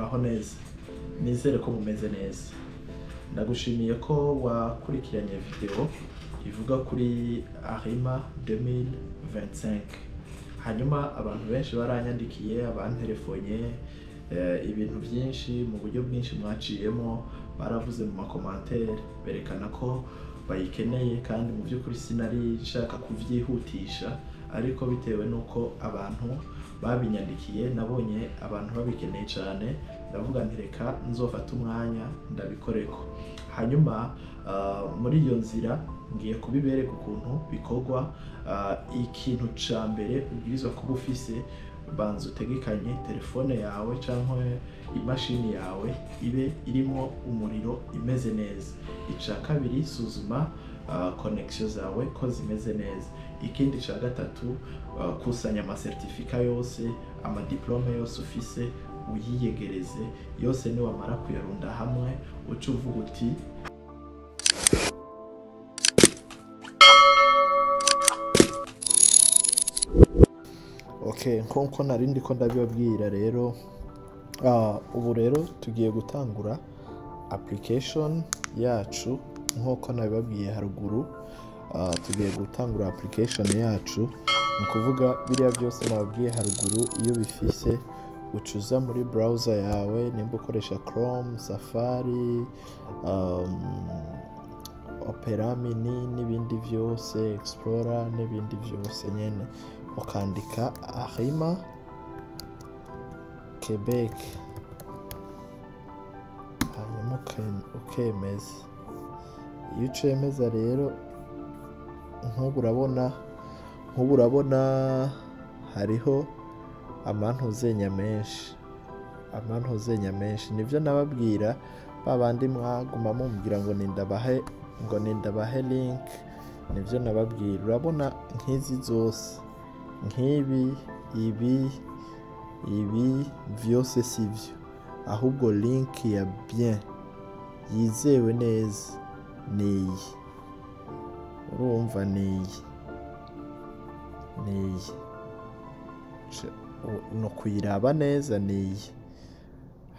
Muraho neza, nizere ko mumeze neza. Ndagushimiye ko wakurikiranye video ivuga kuri Arrima 2025. Hanyuma abantu benshi baranyandikiye, abanterefonye, ibintu byinshi mu buryo bwinshi mwaciyemo, baravuze mu makomantere berekana ko bayikeneye, kandi mu by'ukuri sinari nshaka kuvyihutisha, ariko bitewe n'uko abantu babinyandikiye nabonye abantu babikeneye cyane, ndavuga nti reka nzofata umwanya ndabikoreko. Hanyuma muri iyo nzira ngiye kubibereka ukuntu bikorwa. Ikintu ca mbere ubwirizwa kuba ufise, banza utegekanye telefone yawe cyangwa imashini yawe ibe irimo umuriro imeze neza. Ica kabiri, suzuma connection zawe ko zimeze neza. Ikindi ca gatatu, kusanya amasertifika yose, amadiplome yose ufise uyiyegereze yose. Niwamara kuyarunda hamwe uce uvuga uti okay, nkuko nari ndiko ndabibabwira rero, ubu rero tugiye gutangura application yacu nkuko nabibabwiye haruguru. Tugiye gutangura application yacu, ni ukuvuga biriya byose nababwiye haruguru iyo bifise ucuza muri browser yawe, nimba ukoresha Chrome, Safari, Opera Mini n'ibindi byose, Explorer n'ibindi byose nyene, ukandika Arrima Quebec, hanyuma ukemeza. Iyo ucemeza rero, nk'ubu urabona hariho amantuzenya menshi, amantuzenya menshi. Nivyo nababwira babandi mwaguma mumbwira ngo nindabahe, ngo nindabahe link, nivyo nababwira. Urabona nk'izi zose, nk'ibi, ibi, ibi vyose sivyo, ahubwo link ya bien yizewe neza niyi. Urumva niyi, niyi no kuyiraba neza niyi.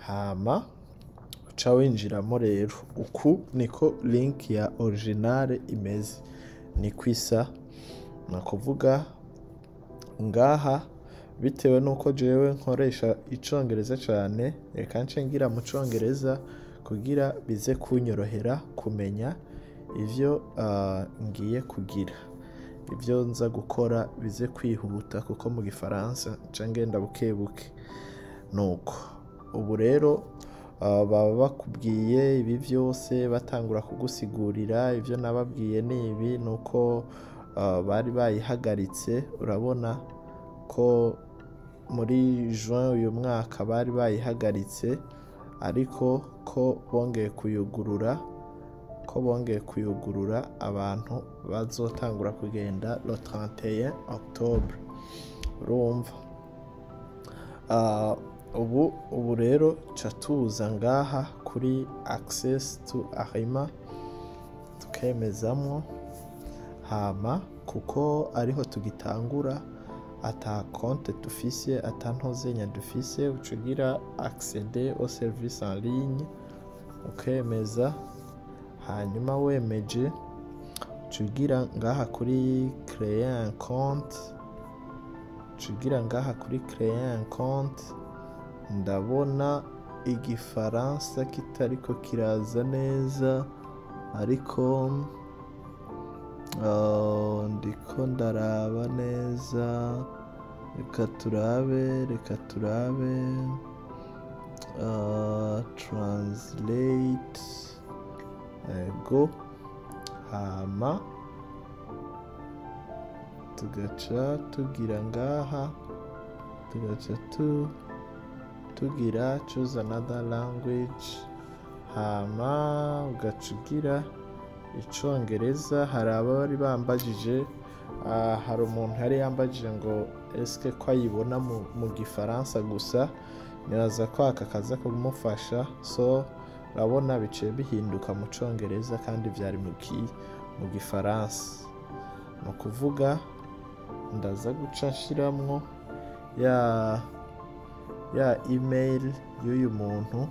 Hama uca winjiramo rero, uku niko link ya originale imeze, niko isa. Nakuvuga ngaha bitewe nuko jewe nkoresha icongereza cane, reka nce ngira mu congereza kugira bize kunyorohera kumenya ivyo ngiye kugira, ivyo nza gukora bize kwihuta, kuko mu gifaransa nca ngenda buke buke. Nuko ubu rero baba bakubwiye ibi vyose, batangura kugusigurira ivyo nababwiye ni ibi, nuko bari bayihagaritse. Urabona ko muri juin uyu mwaka bari bayihagaritse, ariko ko bongeye kuyugurura, ko bongeye kuyugurura abantu bazotangura kugenda le 31 octobre. Urumva ubu rero ca tuza ngaha kuri access to Arrima, tukemezamwo. Hama kuko ariho tugitangura, ata konte dufise, ata ntozenya dufise, ucugira accéder au service en ligne, ukemeza. Hanyuma wemeje ucugira ngaha kuri créer un compte, ucugira ngaha kuri créer un compte. Ndabona igifaransa kitariko kiraza neza, ariko ndiko ndaraba neza, reka turabe, reka turabe, translate, ego. Hama tugaca tugira ngaha, tugaca tugira choose another language, hama ugaca ugira icongereza. Hari abari bambajije, hari umuntu yari yambajije ngo eske ko ayibona mu gifaransa gusa, nibaza ko aka kaza kumufasha. So urabona biciye bihinduka mu congereza kandi vyari mu gifaransa. Ni ukuvuga ndaza guca nshiramwo ya ya email y'uyu muntu.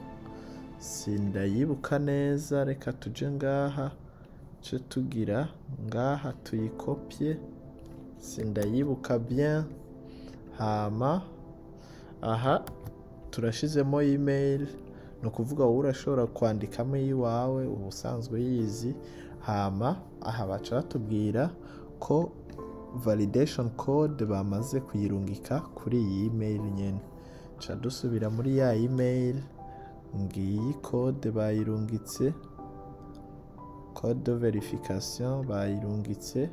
Sindayibuka neza, reka tuje ngaha ce tugira ngaha tuyikopye, sindayibuka bien. Hama aha turashizemo email, ni ukuvuga wowe urashobora kwandikamo iyiwawe uba usanzwe uyizi. Hama aha baca batubwira ko validation code bamaze kuyirungika kuri iyi email nyene. Ca dusubira muri ya email, ngiyi code bayirungitse, code de verification bayirungitse.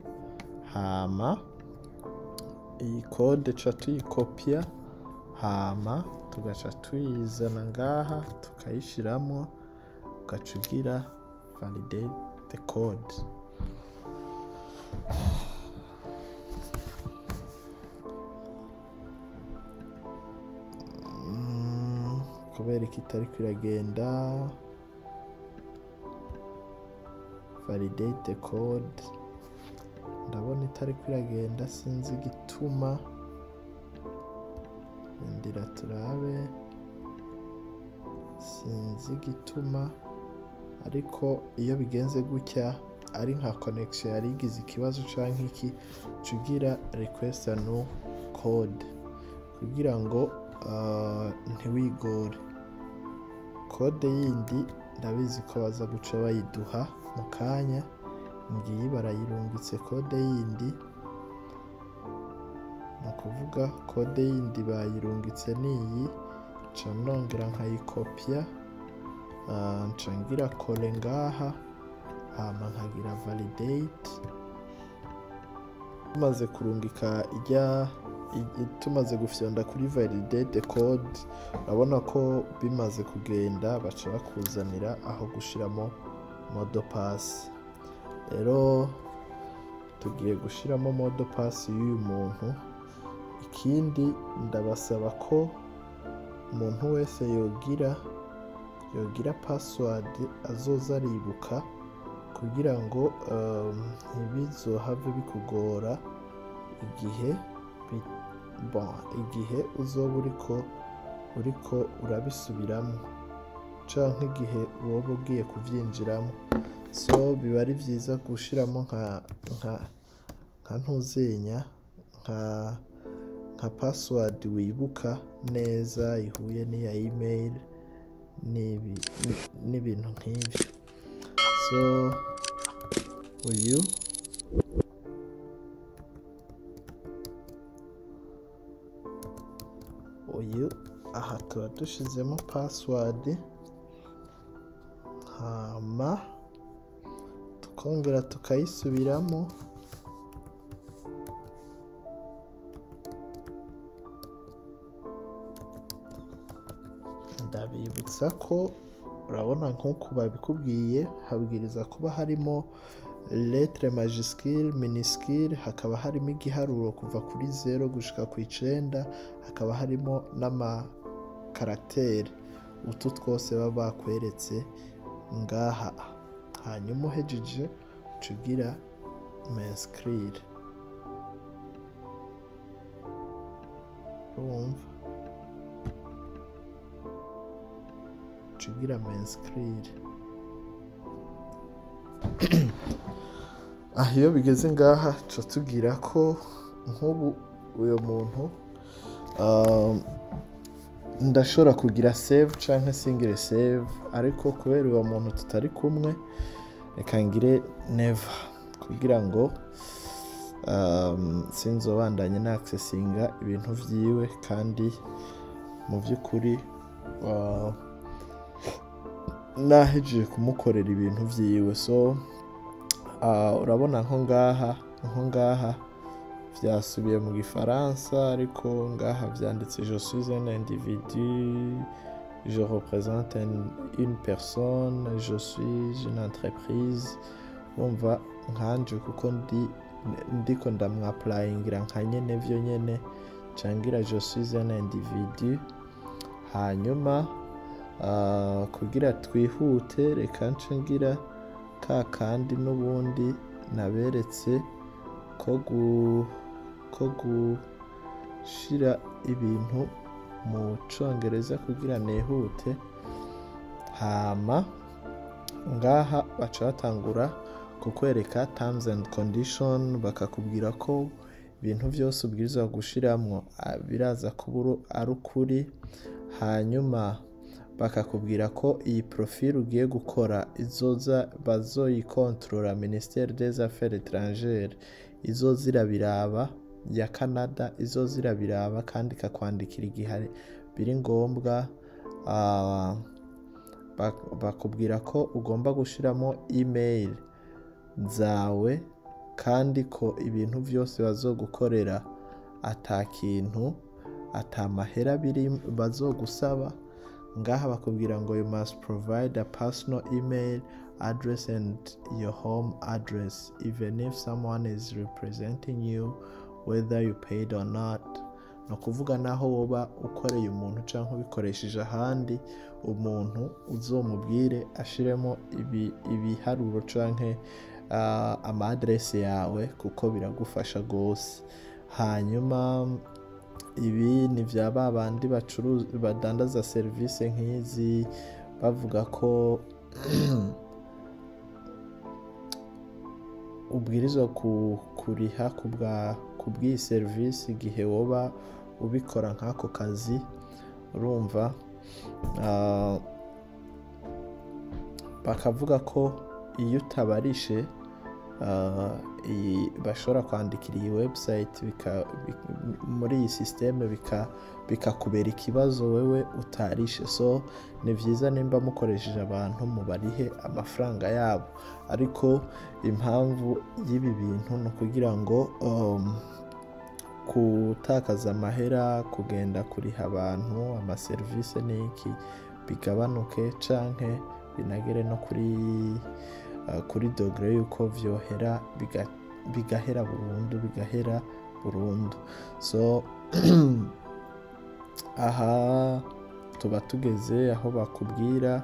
Hama iyi code ca tuyikopya, hama tugaca tuyizana ngaha tukayishiramo, ugaca ugira validate the code. Kubera ko itariko iragenda, validate the code ndabona itariko iragenda, sinzi igituma. Ndira turabe, sinzi igituma, ariko iyo bigenze gutya ari nka connection yari igize ikibazo canke iki, cugira request a new code kugira ngo ntiwigore. Code yindi ndabizi ko baza guca bayiduha mu kanya, ngiyi barayirungitse code yindi, ni ukuvuga code yindi bayirungitse niyi, nca nongera nkayikopya, nca ngira kole ngaha, hama nkagira validate. Tumaze kurungika ijya, tumaze gufyonda kuri validate code, urabona ko bimaze kugenda, baca bakuzanira aho gushiramo mot de passe. Rero tugiye gushiramo mot de passe y'uyu muntu. Ikindi ndabasaba ko umuntu wese yogira password azoza aribuka, kugira ngo ntibizohave bikugora igihe uzoba uriko urabisubiramo canke igihe woba ugiye kuvyinjiramo. So biba ari vyiza gushiramo nka ntuzenya, nka password wibuka neza ihuye n'iya email n'ibintu nk'ivyo. So uyu aha tuba dushizemo password, hama tukongera tukayisubiramo. Ndabibutsa ko urabona nk'uko babikubwiye, habwiriza kuba harimo lettre majuscule, minuscule, hakaba harimo igiharuro kuva kuri 0 gushika ku 9, hakaba harimo n'amakarakteri. Utu twose baba bakweretse ngaha. Hanyuma uhejeje ucugira m'inscrire, urumva, ucugira m'inscrire. Aha iyo bigeze ngaha tuca tubwira ko nk'ubu uyu muntu ndashobora kugira save canke singire save, ariko kubera uwo muntu tutari kumwe reka ngire never, kugira ngo sinzobandanye na accessinga ibintu vyiwe, kandi mu vy'ukuri nahejeje kumukorera ibintu vyiwe. So urabona nko ngaha vyasubiye mu gifaransa, ariko ngaha vyanditse je suis un individu, je représente une personne, je suis une entreprise. Urumva nkanje kuko ndiko ndamwaplayingira nka nyene vyo nyene, cangira je suis un individu. Hanyuma kugira twihute reka nce ngira ka kandi n'ubundi naberetse ko gushira ibintu Mu Congereza kugira nihute. Hama ngaha baca batangura kukwereka terms and condition, bakakubwira ko ibintu vyose ubwirizwa gushiramwo biraza kuba ari ukuri. Hanyuma bakakubwira ko iyi profile ugiye gukora izoza bazoyikontorora, Ministère des Affaires étrangères izoza irabiraba ya Canada, izoza irabiraba kandi ikakwandikira igihe biri ngombwa. Bakubwira ko ugomba gushiramo email zawe, kandi ko ibintu vyose bazogukorera ata kintu, ata mahera biri bazogusaba. Ngaha bakubwira ngo you must provide a personal email address and your home address even if someone is representing you, whether you paid or not. Ni ukuvuga naho woba ukoreye umuntu canke ubikoresheje ahandi, umuntu uzomubwire ashiremo ibiharuro canke ama adresse yawe, kuko biragufasha gose. Hanyuma ibi ni vya ba bandi bacuruza, badandaza serivisi nk'izi, bavuga ko ubwirizwa kuriha kubw'iyi serivisi igihe woba ubikora nk'ako kazi. Urumva, bakavuga ko iyo utabarishe, iyi bashobora kwandikira iyi website muri iyi systeme bikakubera ikibazo wewe utarishe. So ni vyiza nimba mukoresheje abantu mubarihe amafaranga yabo, ariko impamvu y'ibi bintu ni ukugira ngo gutakaza amahera, kugenda kuriha abantu amaserivisi n'iki bigabanuke, canke binagere no kuri degré yuko vyohera bigahera burundu, bigahera burundu. So aha tuba tugeze aho bakubwira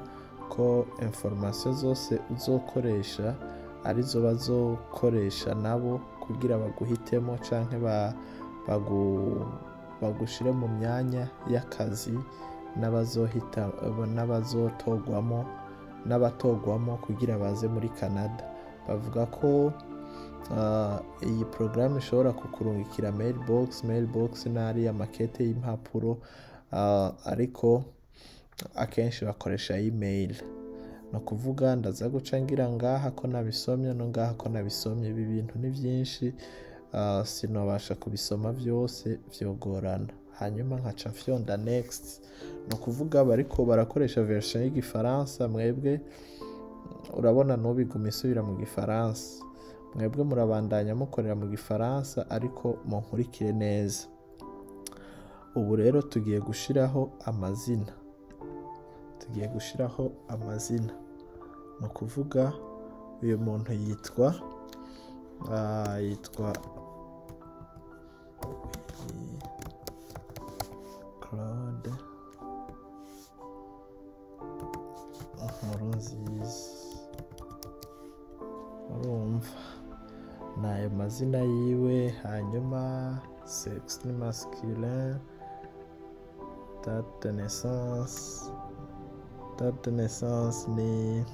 ko information zose uzokoresha arizo bazokoresha nabo kugira baguhitemo canke bagushire mu myanya y'akazi, n'abazohita n'abazotogwamo n'abatogwamo kugira baze muri Canada. Bavuga ko iyi porogaramu ishobora kukurungikira mailbox. Mailbox n'ari amakete y'impapuro, ariko akenshi bakoresha email. Ni ukuvuga ndaza guca ngira ngaha ko nabisomye no ngaha ko nabisomye. Ibi bintu ni byinshi, sinabasha kubisoma byose, vyogorana. Hanyuma nkaca mfyonda next. Ni ukuvuga bariko barakoresha version y'Igifaransa, mwebwe urabona ntubigume isubira mu Gifaransa, mwebwe murabandanya mukorera mu Gifaransa, ariko munkurikire neza. Ubu rero tugiye gushiraho amazina, tugiye gushiraho amazina. Ni ukuvuga uyu muntu yitwa Claude Nkurunziza. Urumva ni ayo mazina yiwe. Hanyuma sexe ni masculin, date de naissance, date de naissance ni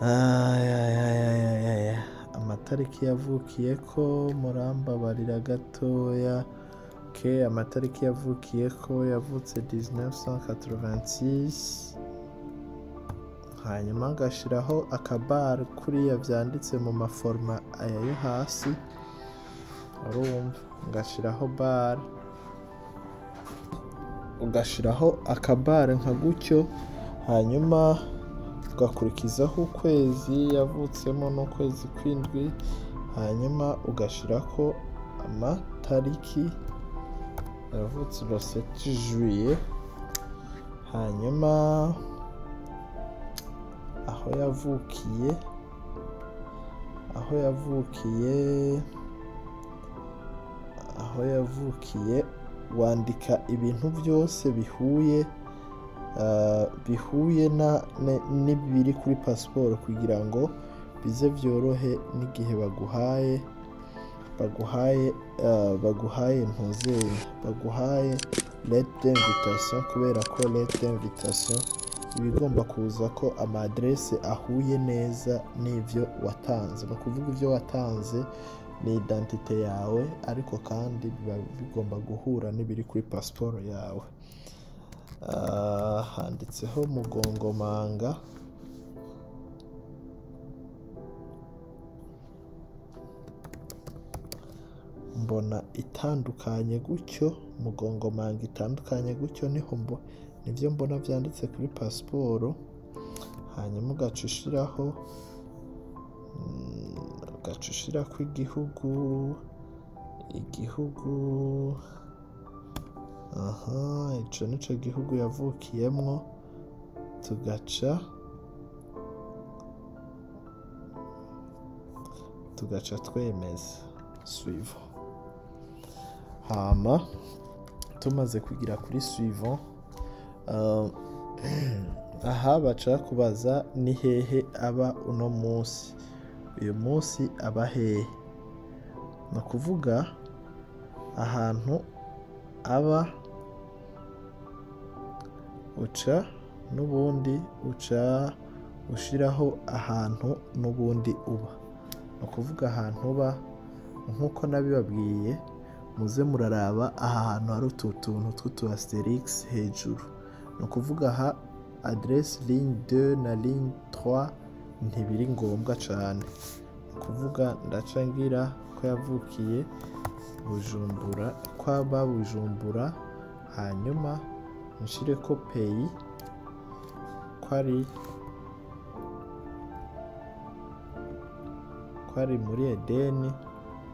ay, ay, ay, ay, ay, ay. Amatariki yavukiye ko, murambabarira gatoya ke, amatariki yavukiye ko yavutse 1986. Hanyuma agashiraho akabara kuriya vyanditse mu maforma aya yo hasi, urumva ngashiraho bar, ugashiraho akabara nka gutyo. Hanyuma ugakurikizaho ukwezi yavutsemo n'ukwezi kw'indwi, hanyuma ugashirako amatariki yavutse le 7 juillet. Hanyuma aho yavukiye, aho yavukiye, aho yavukiye wandika ibintu byose bihuye n'ibiri kuri pasiporo kugira ngo bize byorohe n'igihe baguhaye Baguhaye baguhaye ntuzeye, baguhaye lettre d'invitation, kubera ko lettre d'invitation iba igomba kuza ko ama adresse ahuye neza n'ivyo watanze. Ni ukuvuga ivyo watanze ni identité yawe, ariko kandi biba bigomba guhura n'ibiri kuri passport yawe. Handitseho Mugongomanga. Mbona itandukanye gutyo, Mugongomanga itandukanye gutyo, niho nivyo mbona vyanditse kuri pasiporo. Hanyuma ugaca ushiraho, ugaca ushirako igihugu, aha, ico nico gihugu yavukiyemwo. Tugaca twemeza suivant. Hama tumaze kugira kuri suivant, aha baca kubaza ni hehe aba uno munsi. Uyu munsi aba hehe? Ni ukuvuga ahantu aba, uca n'ubundi uca ushiraho ahantu n'ubundi uba. Ni ukuvuga ahantu uba, nk'uko nabibabwiye, muze muraraba aha hantu hari utu tuntu tw'utu asterix hejuru. Ni ukuvuga aha adresse ligne 2 na ligne 3 ntibiri ngombwa cane. Ni ukuvuga ndaca ngira ko yavukiye Bujumbura, ko aba Bujumbura, hanyuma nshireko pays ko ari muri Edeni,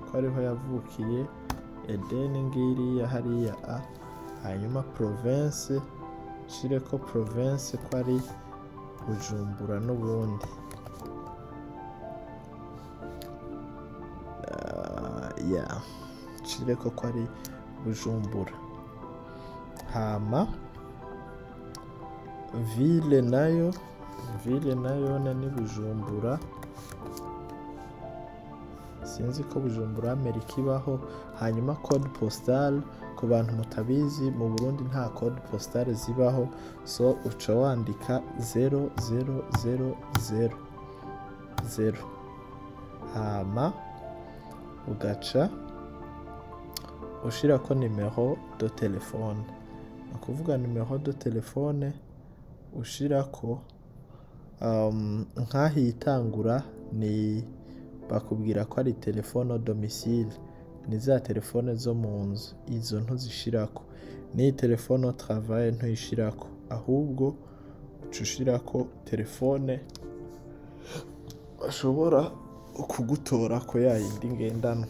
ko ariho yavukiye, Edeni ngiriya hariya a. Hanyuma province nshireko province ko ari Bujumbura n'ubundi. Ya, nshireko ko ari Bujumbura. Hama ville nayo, ville nayo ni Bujumbura. Sinzi ko Bujumbura Amerika ibaho. Hanyuma code postal, ku bantu mutabizi mu Burundi nta code postal zibaho, so uca wandika 0000 0. Hama ugaca ushirako numero de telefone. Ni ukuvuga numero de telefone ushirako, nk'aho itangura ni bakubwira ko ari telefone domicile, ni za telefone zo mu nzu, izo ntuzishirako. Ni telefone travail ntuyishirako, ahubwo uca ushirako telefone bashobora kugutora ko yayindi ngendanwa.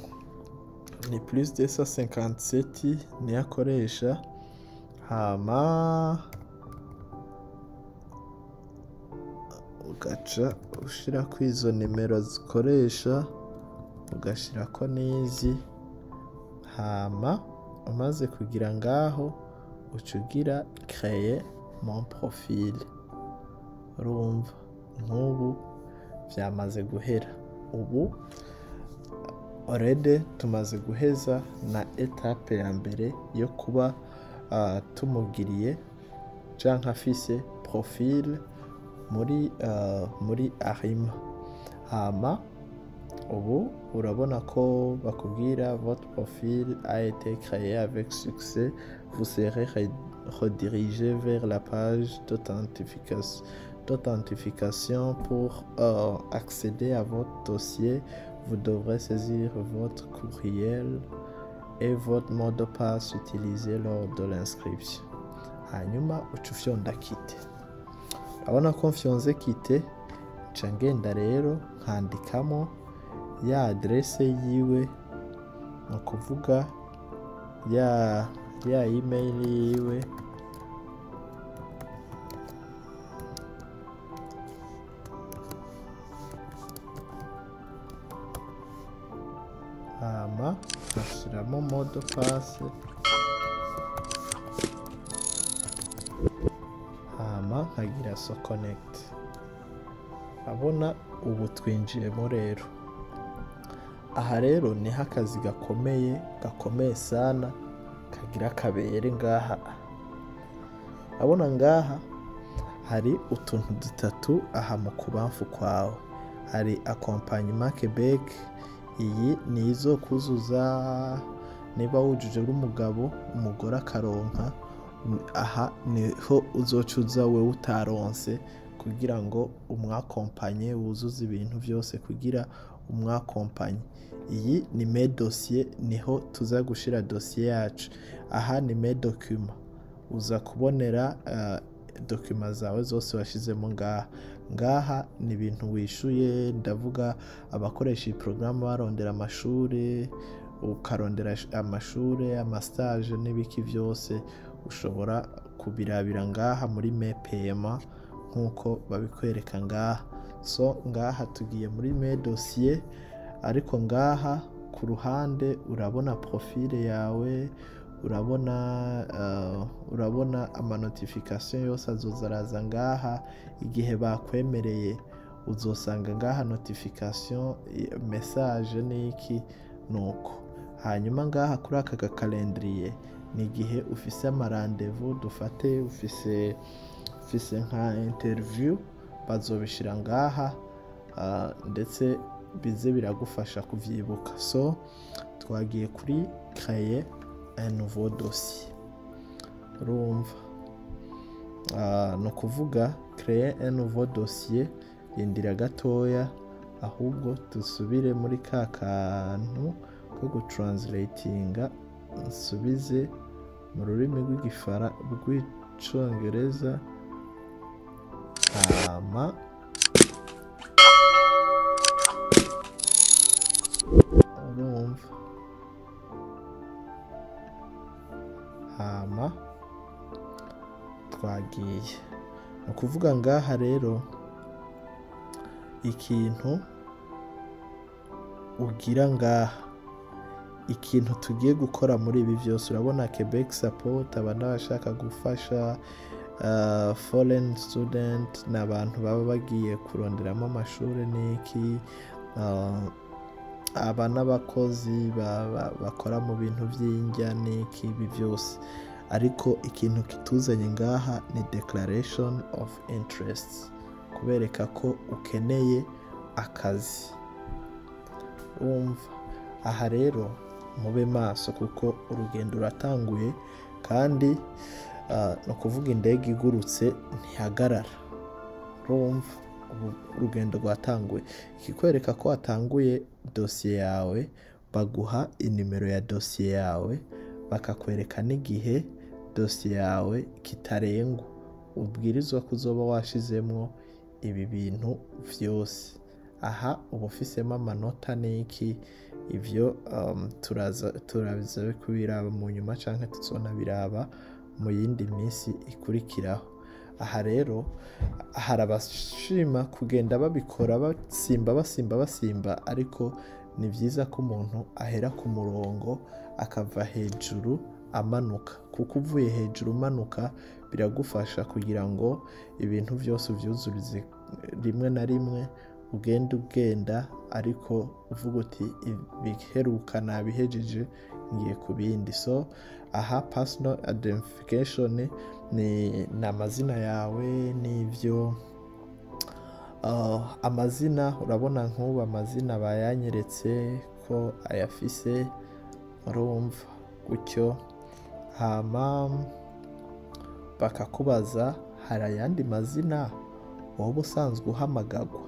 Ni plus 257 niyo akoresha. Hama ugaca ushirako izo nimero zikoresha, ugashirako n'izi. Hama umaze kugira ngaho uca ugira créer mon profil. Urumva nk'ubu vyamaze guhera. Ubu already tumaze guheza na etape ya mbere yo kuba tumugiriye canke afise profil muri Arrima. Hama ubu urabona ko bakubwira votre profil a été créé avec succès, vous serez redirigé vers la page d'authentification pour accéder à votre dossier. Vous devrez saisir votre courriel et votre mot de passe utilisé lors de l'inscription. Hanyuma uca ufyonda quitter. Urabona ko mfyonze quitter, nca ngenda rero nkandikamo ya adresse yiwe, ni ukuvuga ya email yiwe. Hama nkashiramo mot de passe. Hama nkagira so connect. Abona ubu twinjiyemo rero. Aha rero niho akazi gakomeye, gakomeye sana, kagira kabere ngaha. Urabona ngaha hari utuntu dutatu aha mu kubamfu kwawe. Hari accompagnement Quebec, iyi ni izo kuzuza niba wujuje uri umugabo, umugore akaronka, aha niho uzoca uza wewe utaronse kugira ngo umwakompanye, wuzuze ibintu vyose kugira umwakompanye. Iyi ni mes dossiers, niho tuza gushira dossier yacu. Aha ni mes documents, uza kubonera documents zawe zose washizemo ngaha. Ngaha ni ibintu wishuye, ndavuga abakoresha iyi porogaramu barondera amashure, ukarondera amashure, amastage n'ibiki vyose ushobora kubirabira ngaha muri mes paiements nkuko babikwereka ngaha. So ngaha tugiye muri mes dossiers, ariko ngaha ku ruhande urabona profile yawe, urabona ama notification yose azoza araza ngaha. Igihe bakwemereye uzosanga ngaha notification, message n'iki nuko. Hanyuma ngaha kuri aka ga calendrier ni igihe ufise ama rendez-vous, dufate ufise nka interview, bazobishira ngaha, ndetse bize biragufasha kuvyibuka. So twagiye kuri créer un nouveau dossier. Urumva, ni ukuvuga créer un nouveau dossier, rindira gatoya ahubwo dusubire muri ka kantu ko gutranslatinga, nsubize mu rurimi rw'icongereza, hama urumva, hama twagiye. Ni ukuvuga ngaha rero ikintu ugira ngaha, ikintu tugiye gukora muri ibi vyose, urabona Quebec support, aba n'abashaka gufasha, foreign student ni abantu baba bagiye kuronderamo amashure n'iki, aba n'abakozi bakora mu bintu vy'indya n'iki, ibi vyose. Ariko ikintu kituzanye ngaha ni declaration of interest, kubereka ko ukeneye akazi. Urumva aha rero mube maso kuko urugendo ruratanguye, kandi ni ukuvuga indege igurutse ntihagarara. Urumva urugendo rwatanguye. Ikikwereka ko watanguye dosiye yawe, baguha inimero ya dosiye yawe, bakakwereka n'igihe dosiye yawe kitarengwa ubwirizwa kuzoba washizemwo ibi bintu vyose. Aha uba ufisemo amanota n'iki, ivyo turaza kubiraba mu nyuma canke tuzonabiraba mu yindi minsi ikurikiraho. Aha rero hari abashima kugenda babikora basimba basimba basimba, ariko ni vyiza ko umuntu ahera ku murongo akava hejuru amanuka, kuko uvuye hejuru umanuka biragufasha kugira ngo ibintu vyose uvyuzurize rimwe na rimwe, ugenda ugenda ariko uvuga uti ibiheruka nabihejeje ngiye ku bindi. So aha personal identification ni amazina yawe n'ivyo, amazina urabona nk'ubu amazina bayanyeretse ko ayafise, urumva gutyo. Hama bakakubaza hari ayandi mazina woba usanzwe uhamagagwa.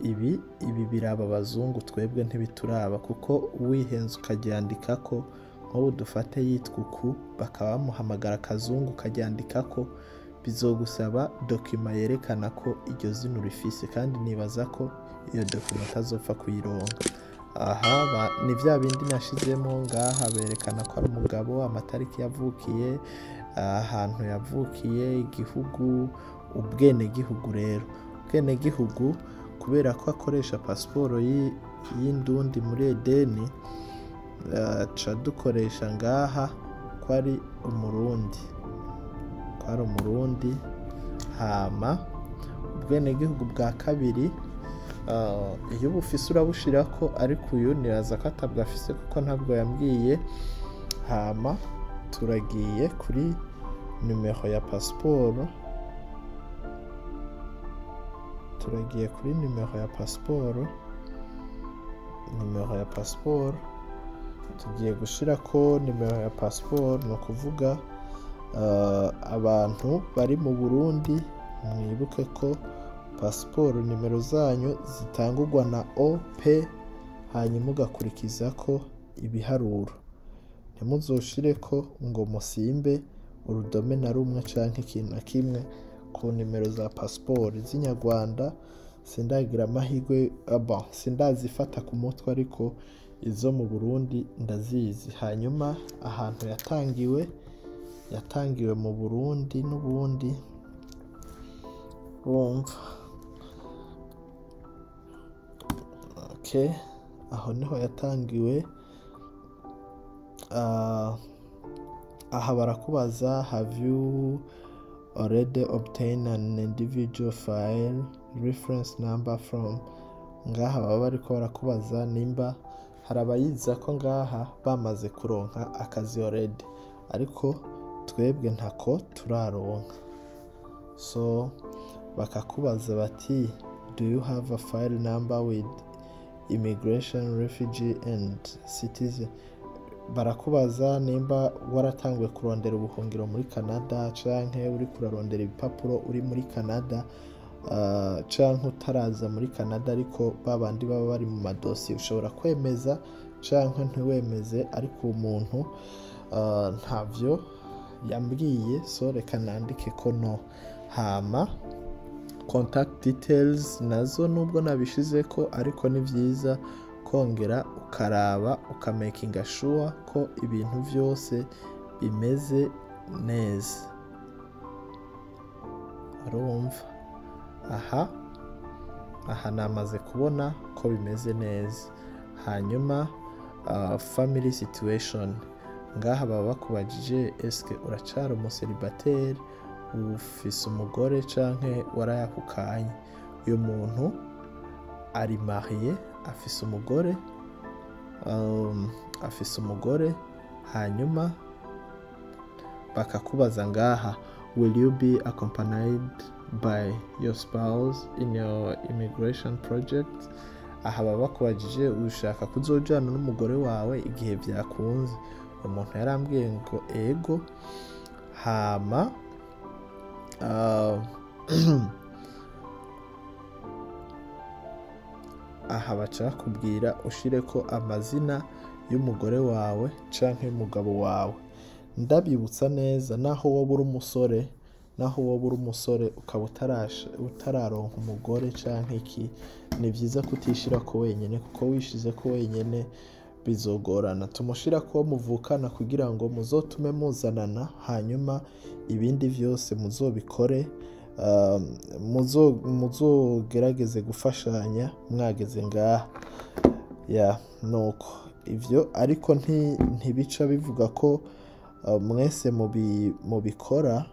Ibi biraba abazungu, twebwe ntibituraba, kuko wihenze ukaryandikako nk'ubu dufate yitwa uku bakaba bamuhamagara akazungu ukaryandikako, bizogusaba dokima yerekana ko iryo zina urifise, kandi nibaza ko iyo dokima utazopfa kuyironka. Aha ni vya bindi nashizemo ngaha, berekana ko ari umugabo, amatariki yavukiye, ahantu yavukiye, igihugu, ubwenegihugu. Rero ubwenegihugu kubera ko akoresha pasiporo y'indundi muri Edeni, ca dukoresha ngaha ko ari umurundi, ko ari umurundi. Hama ubwenegihugu bwa kabiri Iyo ubufise urabushirako, ariko uyu niraza ko atabwo afise kuko ntabwo yambwiye. Hama turagiye kuri numero ya pasiporo, turagiye kuri numero ya pasiporo, numero ya pasiporo tugiye gushirako nimero ya pasiporo. Ni ukuvuga abantu bari mu Burundi mwibuke ko pasiporo nimero zanyu zitangurwa na OP, hanyuma ugakurikizako ibiharuro. Ntimuzoshireko ngo musimbe urudome na rumwe canke ikintu na kimwe ku nimero za pasiporo z'inyarwanda. Sindagira amahirwe, bon, sindazifata ku mutwe, ariko izo mu Burundi ndazizi. Hanyuma ahantu yatangiwe, yatangiwe mu Burundi n'ubundi, urumva. Okay, aho niho yatangiwe. Aha barakubaza have you already obtained an individual file reference number from. Ngaha baba bariko barakubaza nimba hari abayiza ko ngaha bamaze kuronka akazi already, ariko twebwe ntako turaronka. So bakakubaza bati do you have a file number with immigration, refugee and citizen. Barakubaza nimba waratanguye kurondera ubuhungiro muri Canada, canke uri kurarondera ibipapuro uri muri Canada, canke utaraza muri Canada, ariko babandi baba bari mu madosiye ushobora kwemeza canke ntiwemeze, ariko uwo muntu ntavyo yambwiye, so reka nandike ko no. Hama contact details nazo nubwo nabishizeko, ariko ni vyiza kongera ukaraba ukamakinga sure ko ibintu vyose bimeze neza. Urumva aha namaze kubona ko bimeze neza. Hanyuma family situation, ngaha baba bakubajije eske uracari umuseribateri, ufise umugore canke warayahukanye. Uyu muntu ari marié, afise umugore, afise umugore. Hanyuma bakakubaza ngaha will you be accompanied by your spouse in your immigration project. Aha baba bakubajije ushaka kuzojana n'umugore wawe igihe vyakunze. Umuntu yarambwiye ngo ego. Hama aha baca bakubwira ushireko amazina y'umugore wawe canke y'umugabo wawe. Ndabibutsa neza, naho woba uri umusore, naho woba uri umusore ukaba utararonka umugore canke iki, ni vyiza kutishirako wenyene, kuko wishizeko wenyene bizogorana. Tumushirako muvukana kugira ngo muzotume muzanana, hanyuma ibindi vyose muzobikore, muzogerageze gufashanya mwageze ngaha. Ya nuko ivyo, ariko ntibica bivuga ko mwese mubikora.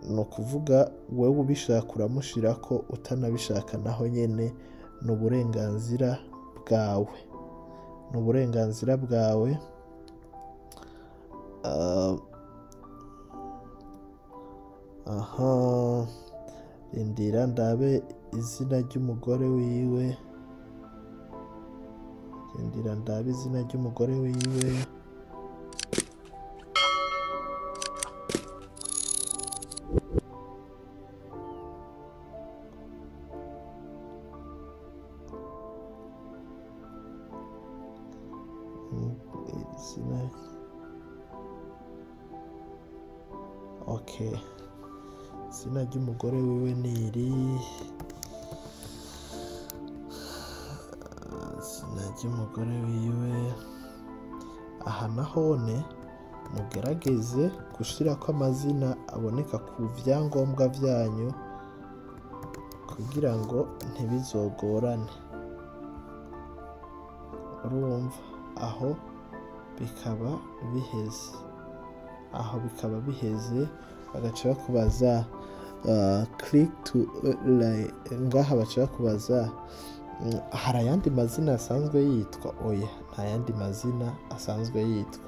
Ni ukuvuga wewe ubishaka uramushirako, utanabishaka naho nyene ni uburenganzira bwawe, ni uburenganzira bwawe. Aha rindira ndabe izina ry'umugore wiwe, rindira ndabe izina ry'umugore wiwe. Izina, okay, izina ry'umugore wiwe ni iri, izina ry'umugore wiwe. Aha nahone mugerageze gushirako amazina aboneka ku vyangombwa vyanyu kugira ngo ntibizogorane. Urumva aho bikaba biheze, aho bikaba biheze. Bagaca bakubaza Click to like, ngaha baca bakubaza hari ayandi mazina asanzwe yitwa. Oya, nta yandi mazina asanzwe yitwa.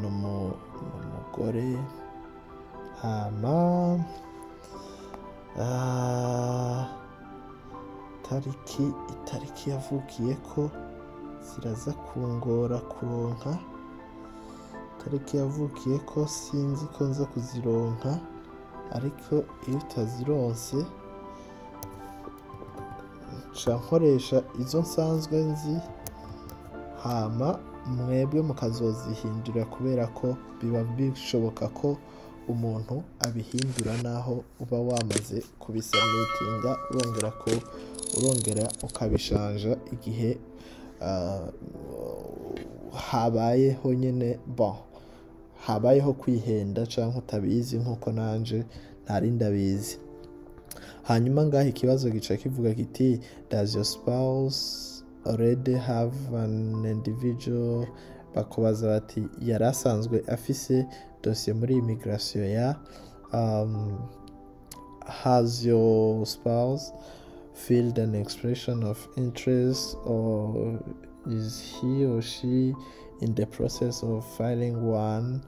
Ni umugore. Hama itariki yavukiye ko ziraza kungora kuronka. Itariki yavukiye ko sinzi ko nza kuzironka, ariko iyo utazironse nca nkoresha izo nsanzwe nzi, hama mwebwe mukazozihindura, kubera ko biba bishoboka ko umuntu abihindura naho uba wamaze kubisubmitinga, urongera ko urongera ukabishanja igihe habayeho nyene, bon, habayeho kwihenda canke utabizi, nkuko nanje ntari ndabizi. Hanyuma ngaha ikibazo gica kivuga kiti: "Does your spouse already have an individual?" Bakubaza bati yari asanzwe afise dosiye muri immigration ya has your spouse filled an expression of interest or is he or she in the process of filing one?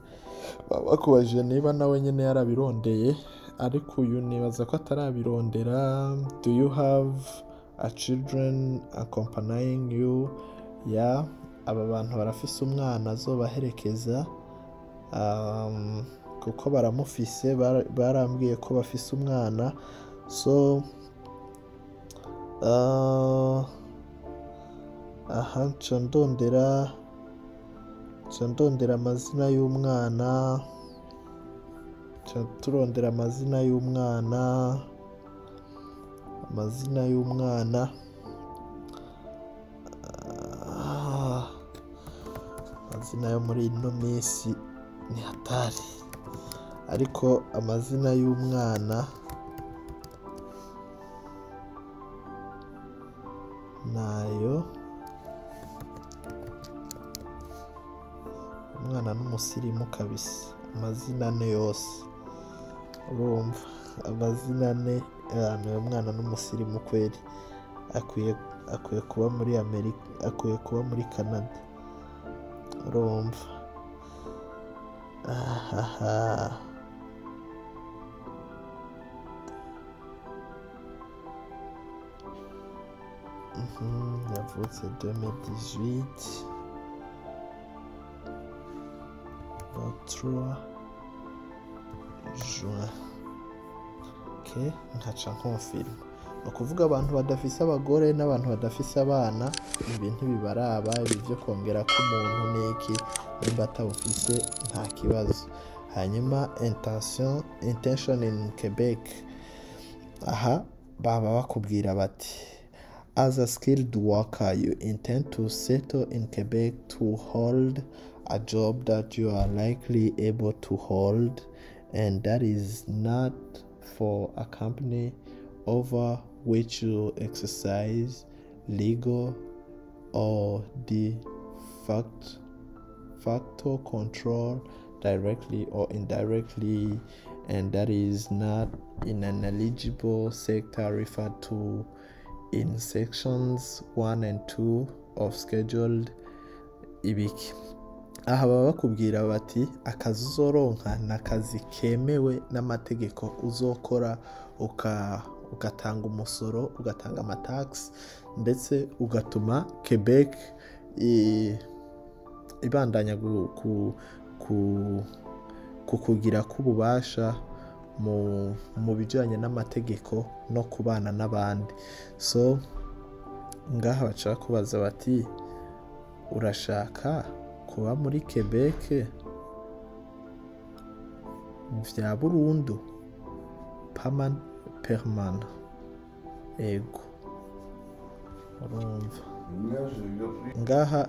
Baba bakubajije niba nawe nyine yarabirondeye, ariko uyu nibaza ko atarabirondera. Do you have a children accompanying you? Ya, aba bantu barafise umwana azobaherekeza, kuko baramufise, barambwiye ko bafise umwana. So aha nca ndondera amazina y'umwana, nca turondera amazina y'umwana, amazina y'umwana. Amazina yo muri ino minsi ni hatari, ariko amazina y'umwana nayo, umwana n'umusirimu kabisa. Amazina ane yose, urumva amazina ane, uyu mwana n'umusirimu kweri, akwiye kuba muri Amerika, akwiye kuba muri Canada, urumva. Ahaha. Yavutse 2018 le 3 juin. Okay, nkaca nkonfirma. Ni ukuvuga abantu badafise abagore n'abantu badafise abana, ibi ntibibaraba. Ibi byo kongera ko umuntu n'iki, nimba atawufise nta kibazo. Hanyuma intention in Quebec, aha baba bakubwira bati: "As a skilled worker, you intend to settle in Quebec to hold a job that you are likely able to hold and that is not for a company over which you exercise legal or de facto control directly or indirectly and that is not in an eligible sector referred to in sections 1 and 2 of scheduled ibiki." Aha baba bakubwira bati akazi uzoronka ni akazi kemewe n'amategeko, uzokora ugatanga umusoro, ugatanga amatagisi, ndetse ugatuma Quebec ibandanya kukugira k'ububasha mu bijyanye n'amategeko no kubana n'abandi. So ngaha baca kubaza bati: urashaka kuba muri Quebec vya burundu, permanent? Ego. Urumva ngaha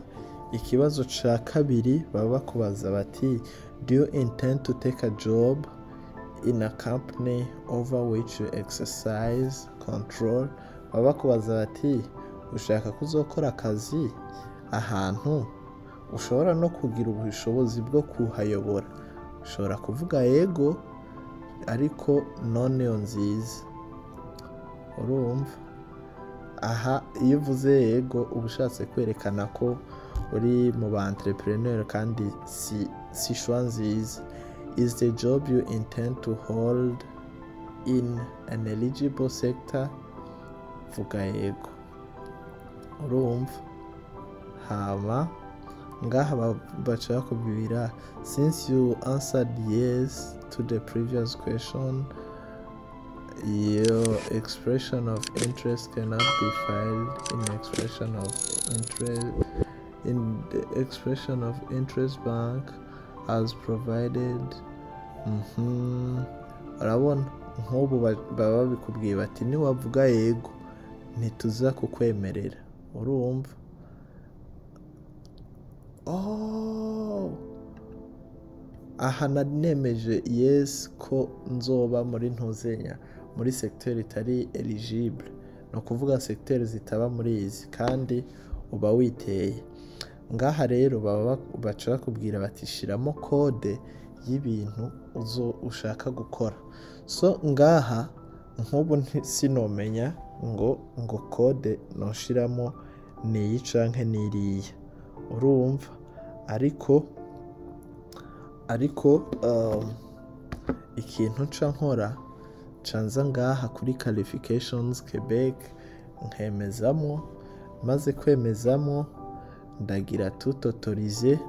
ikibazo ca kabiri baba bakubaza bati: "Do you intend to take a job in a company over which you exercise control?" Baba bakubaza bati ushaka kuzokora akazi ahantu ushobora no kugira ubushobozi bwo kuhayobora? Ushobora kuvuga yego. ariko none yo nziza. Urumva aha iyo uvuze yego, uba ushatse kwerekana ko uri mu ba entrepreneur, kandi si choix nziza. Is the job you intend to hold in an eligible sector? Vuga yego. Urumva hama ngaha baca bakubwira: "Since you answered yes to the previous question, your expression of interest cannot be filed in expression of interest in the expression of interest bank as provided." Urabona nk'ubu baba babikubwiye bati niwavuga yego ntituza kukwemerera. Urumva, oh, aha nemeje yes ko nzoba muri ntuzenya muri secteur itari eligible, ni ukuvuga secteur zitaba muri izi, kandi uba witeye ngaha. Rero baba baca bakubwira bati shiramo code y'ibintu uzo ushaka gukora. So ngaha nk'ubu sinomenya ngo code noshiramo ni iyi canke n'iriya. Urumva, ariko ikintu nca nkora, nca nza ngaha kuri qualifications Quebec, nkemezamwo. Maze kwemezamwo, ndagira tout autoriser.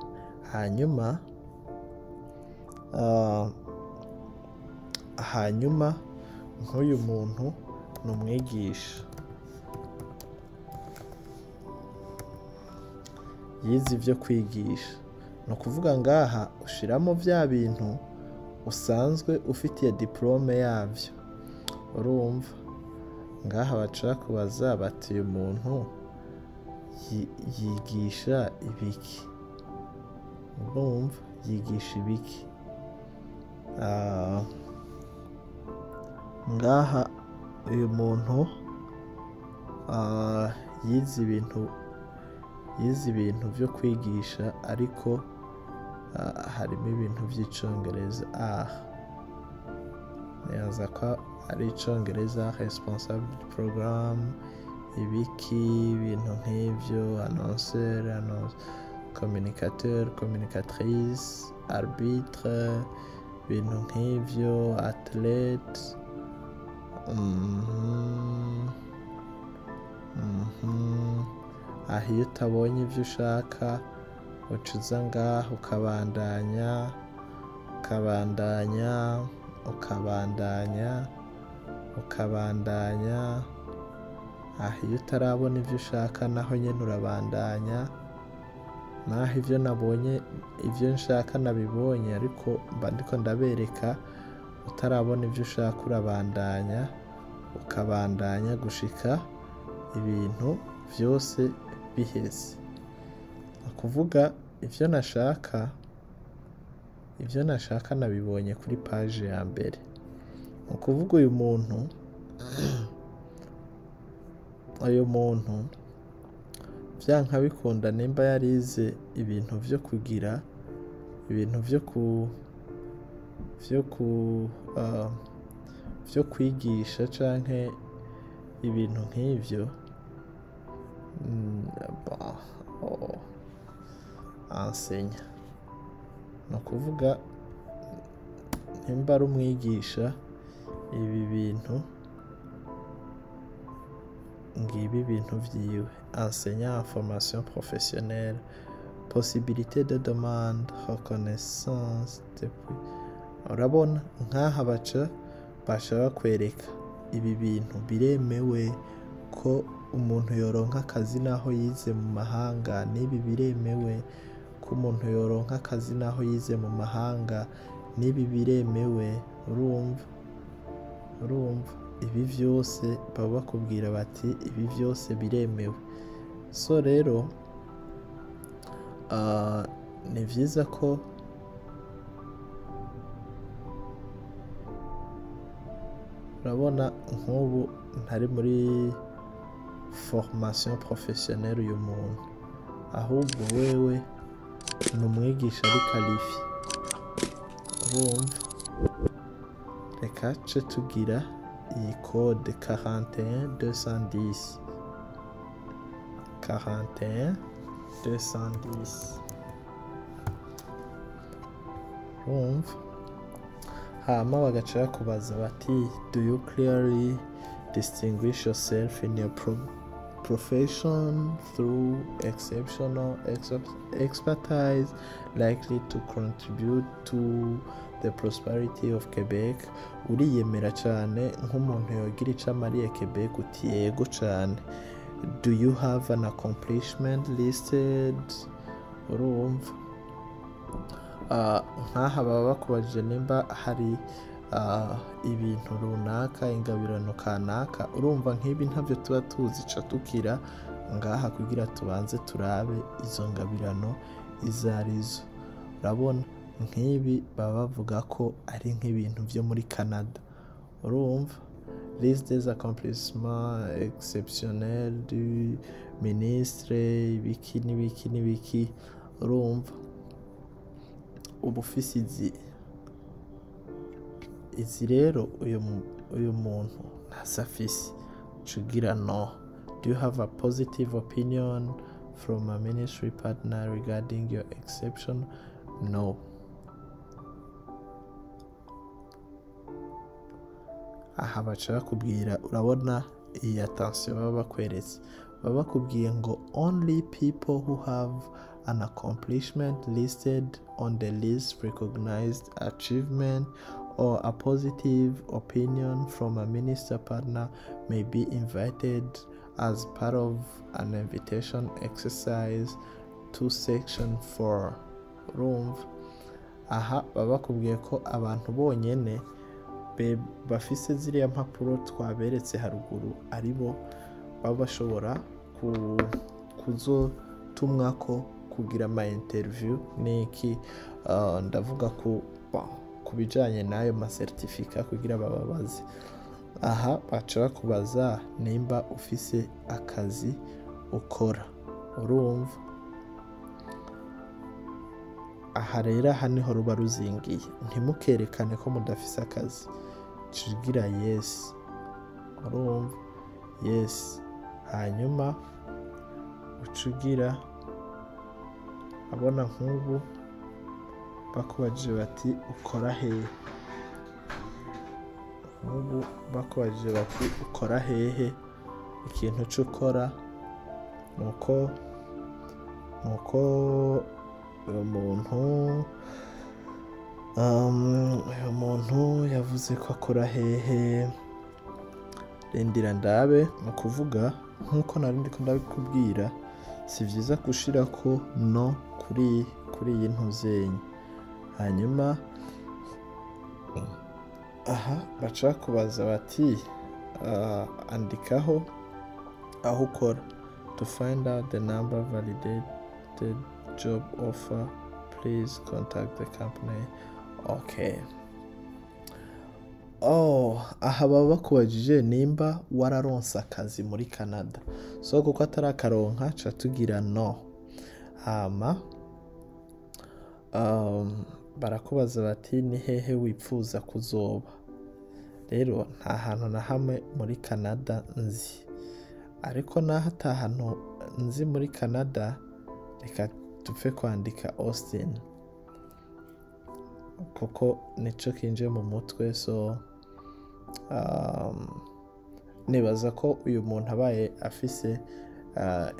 Hanyuma nk'uyu muntu ni umwigisha, yize ibyo kwigisha. Ni ukuvuga ngaha ushiramo bya bintu usanzwe ufitiye diplôme yabyo. Urumva ngaha baca bakubaza bati uyu muntu yigisha ibiki? Urumva, yigisha ibiki? Ngaha uyu muntu yize ibintu byo kwigisha, ariko harimo ibintu by'icongereza. Nibaza ko ari icongereza, responsable du programme, ibiki, ibintu nk'ibyo, annonceur, communicateur, communicatrice, arbitre, ibintu nk'ibyo, athlète. Aha iyo utabonye ibyo ushaka, uca uza ngaha ukabandanya, ukabandanya, ukabandanya, ukabandanya. Aha iyo utarabona ibyo ushaka, naho nyine urabandanya. Naho ibyo nabonye, ibyo nshaka nabibonye, ariko mba ndiko ndabereka, utarabona ibyo ushaka urabandanya, ukabandanya gushika ibintu byose biheze. Ni ukuvuga ibyo nashaka nabibonye kuri page ya mbere. Ni ukuvuga uyu muntu byanka bikunda, nimba yarize ibintu byo kugira ibintu byo kwigisha canke ibintu nk'ivyo, bon, oh, enseignant, ni ukuvuga nimba ari umwigisha, ibi bintu ngibi ibintu vyiwe: enseignant en formation professionnelle, possibilité de demande, reconnaissance depuis. Urabona nk'aha baca bakwereka ibi bintu biremewe ko umuntu yoronka akazi naho yize mu mahanga, n'ibi biremewe ko umuntu yoronka akazi naho yize mu mahanga, n'ibi biremewe. Urumva ibi vyose baba bakubwira bati ibi vyose biremewe. So rero ni vyiza ko urabona nk'ubu ntari muri formation professionnelle uyu muntu, ahubwo wewe ni umwigisha ari qualifié. Urumva, Reka ce tugira iyi code 41 210, 41 210. Urumva, hama bagaca bakubaza bati: "Do you clearly distinguish yourself in your profession through exceptional expertise likely to contribute to the prosperity of Quebec?" Uriyemera cyane nk'umuntu yogira icyo amariye Quebec? Uti yego cyane. "Do you have an accomplishment listed?" Urumva, nk'aha baba bakubajije nimba hari ibintu runaka, ingabirano kanaka. Urumva, nk'ibi ntabyo tuba tuzi, ca tukira ngaha kugira tubanze turabe izo ngabirano izo arizo. Urabona, nk'ibi baba bavuga ko ari nk'ibintu byo muri Canada. Urumva, liste des accomplissements exceptionnels du ministre, ibiki n'ibiki n'ibiki. Urumva, uba ufise izi. Rero uyu muntu ntazo afise, cugira no. "Do you have a positive opinion from a ministry partner regarding your exception?" No. Aha baca bakubwira, urabona iyi attention baba bakweretse, baba bakubwiye ngo "Only people who have an accomplishment listed on the list recognized achievement or a positive opinion from a minister partner may be invited as part of an invitation exercise to section 4." Urumva, aha baba bakubwiye ko abantu bonyene bafise ziriya mpapuro twaberetse haruguru aribo baba bashobora kuzotumwako kugira ama interview n'iki. Ndavuga ku bijanye n'ayo ma certificat kugira bababaze. Aha baca bakubaza nimba ufise akazi ukora. Urumva, aha rero, aha niho ruba ruzingiye. Ntimukerekane ko mudafise akazi, cugira yes. Urumva, yes. Hanyuma uca ugira, abona nk'ubu bakubajije bati ukora hehe, nk'ubu bakubajije bati ukora hehe, ikintu uca ukora nuko uyu muntu yavuze ko akora hehe. Rindira ndabe. Ni ukuvuga, nk'uko nari ndiko ndabikubwira, si vyiza gushirako no kuri iyi ntuzenye. Hanyuma aha baca bakubaza bati andikaho aho ukora. "To find out the number validated job offer, please contact the company." Okay. Oh, aha baba bakubajije nimba wararonse akazi muri Canada. So kuko atarakaronka, ca tugira no. Hama barakubaza bati ni hehe wipfuza kuzoba? Rero nta hantu na hamwe muri Canada nzi, ariko naho ata hantu nzi muri Canada, reka dupfe kwandika Austin kuko nico kinje mu mutwe. So nibaza ko uyu muntu abaye afise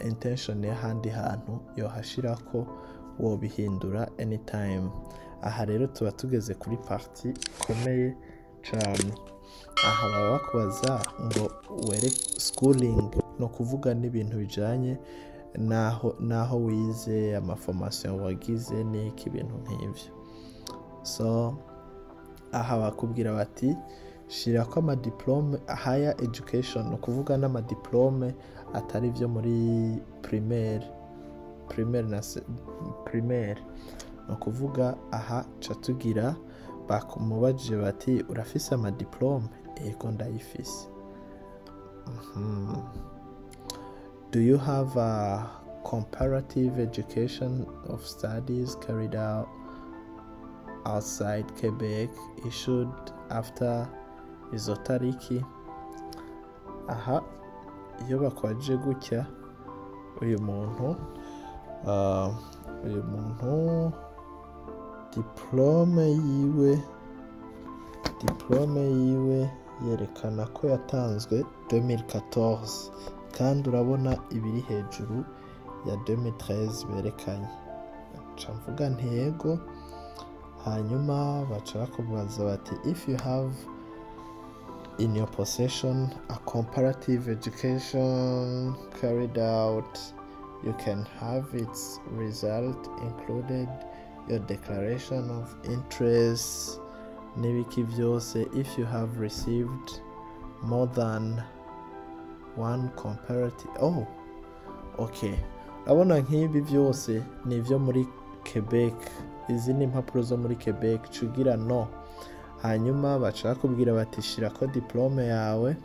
intention y'ahandi hantu yohashirako, wobihindura anytime. Aha rero tuba tugeze kuri partie ikomeye cane. Aha baba bakubaza ngo were schooling, ni ukuvuga n'ibintu bijanye naho wize, ama formation wagize n'iki, ibintu nk'ivyo. So aha bakubwira bati shirako ama diplôme higher education, ni ukuvuga n'ama diplôme atari ivyo muri primaire na primaire. Ni ukuvuga aha ca tugira, bakumubajije bati urafise ama diplôme? Ego, ndayifise. "Do you have a comparative education of studies carried out?" outside Quebec issued after izo tariki. Aha iyo bakwaje gutya, uyu muntu diplome yiwe yerekana ko yatanzwe 2014, kandi urabona ibiri hejuru ya 2013 berekanye. Nca mvuga ntego. Hanyuma baca bakubaza bati if you have in your possession a comparative education carried out, you can have its result included your declaration of interest n'ibiki byose. If you have received more than one comparative, oh okay, urabona nk'ibi byose ni ibyo muri Quebec, izi ni impapuro zo muri Quebec, cugira no. Hanyuma baca bakubwira bati shirako diplome yawe,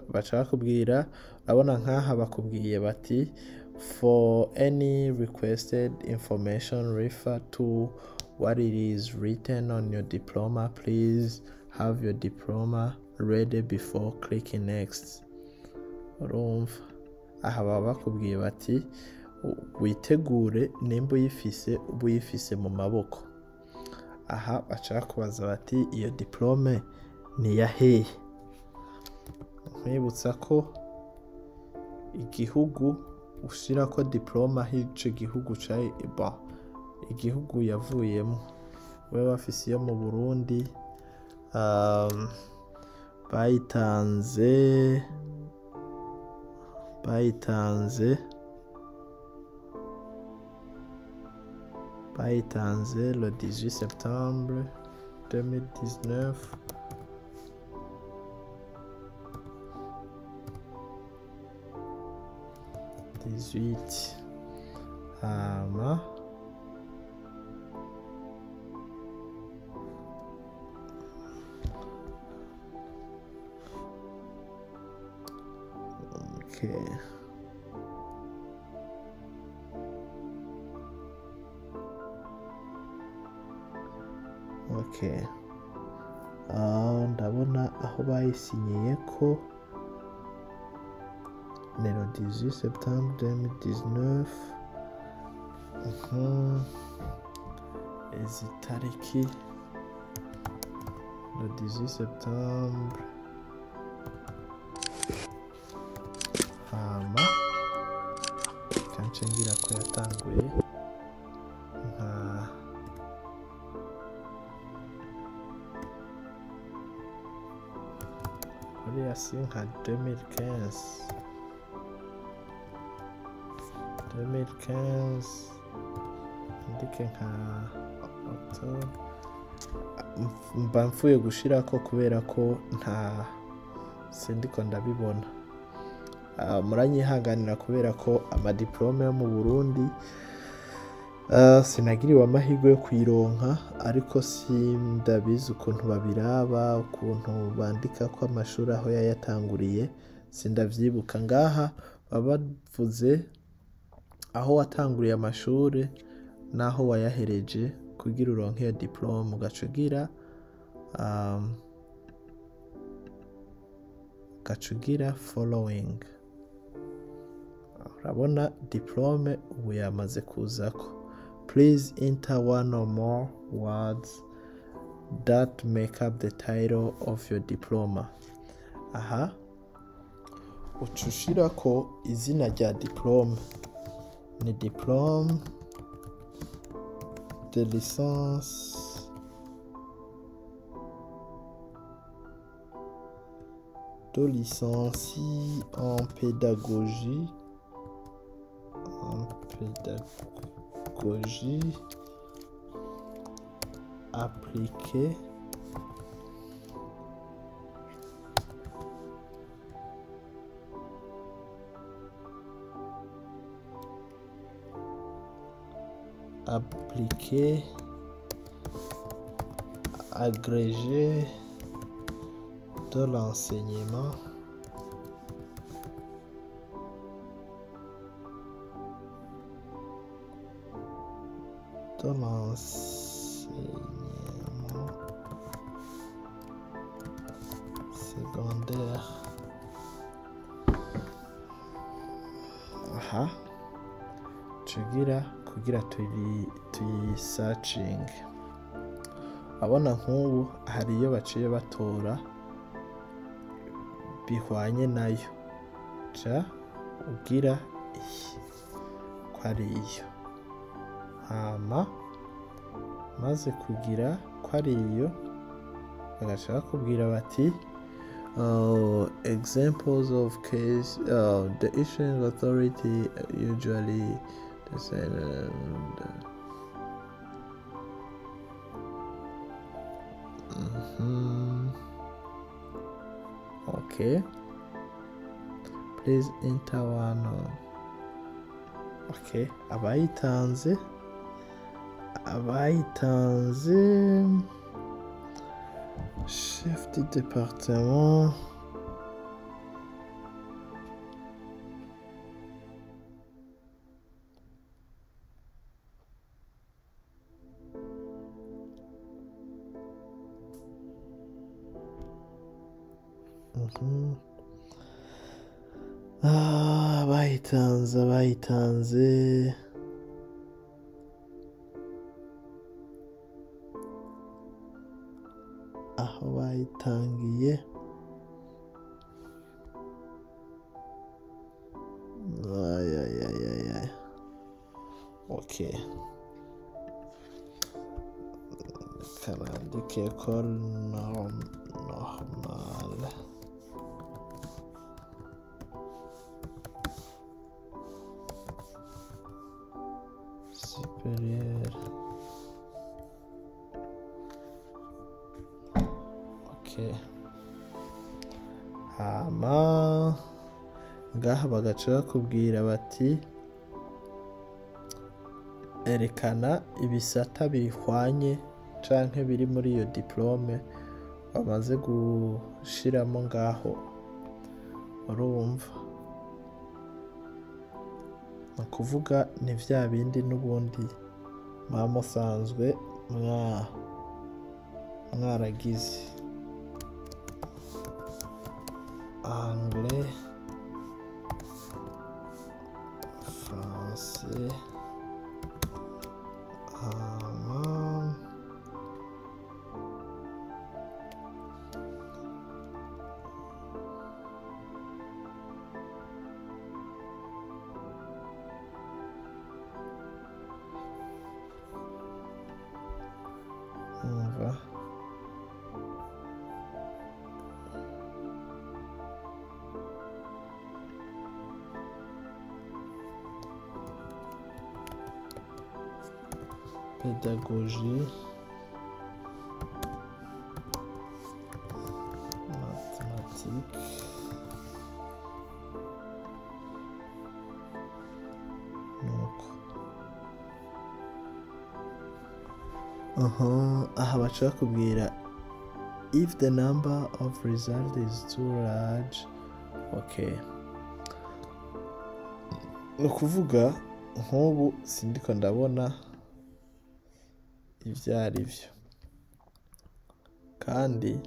baca bakubwira, urabona nkaha bakubwiye bati for any requested information refer to what it is written on your diploma, please have your diploma ready before clicking next. Urumva aha baba bakubwiye bati witegure nimba uyifise uba uyifise mu maboko. Aha baca bakubaza bati iyo diplome ni iya hehe? Nkwibutsa ko igihugu ushirako diplome aho ico gihugu igihugu yavuyemo, we bafise iyo mu Burundi, bayitanze le 18 septembre 2019. Hama okay. Okay. Ndabona aho bayisinyiye ko ni le 18 septembre 2019. Izi tariki le 18 septembre. Hama kance ngira ko yatanguye nka kuriya si nka 2015 ndike nka octobre. Mba mfuye gushirako kubera ko nta sindiko ndabibona. Muranyihanganira kubera ko amadiplome yo mu Burundi sinagiriwe amahirwe yo kuyironka, ariko sindabizi ukuntu babiraba, ukuntu bandika ko amashuri aho yayatanguriye sindavyibuka. Ngaha baba bavuze aho watanguriye amashuri naho wayahereje kugira uronke iyo diplome, ugacugira following. Urabona diplome ubu yamaze kuzako. Please enter one or more words that make up the title of your diploma. Aha ucushirako izina rya diplome, ni diplome de licence en pédagogie appliquée agrégé de l'enseignement de l'enseignement secondaire. Aha tugira kugira tuyisacinge. Abona nk'ubu hari iyo baciye batora bihwanye nayo, ca ugira iyi ko ari iyo, hama maze kugira ko ari iyo bagaca bakubwira bati examples of case, the issuing authority usually okay, please enter one. Okay, abayitanze chef du département, abayitanze aho bayitangiye. Ay. Okay, karandike école normale. Supérieure. Okay. Hama ngaha bagaca bakubwira bati erekana ibisata bihwanye canke biri muri iyo diplome bamaze gushiramo ngaho. Urumva ni ukuvuga ni vya bindi n'ubundi muba musanzwe mwaragize. Anglais, français, allemand, on va. Pédagogie, mathématiques, donc aha baca bakubwira if the number of result is too large. Okay, ni ukuvuga nk'ubu sindiko ndabona ibyo ari byo, kandi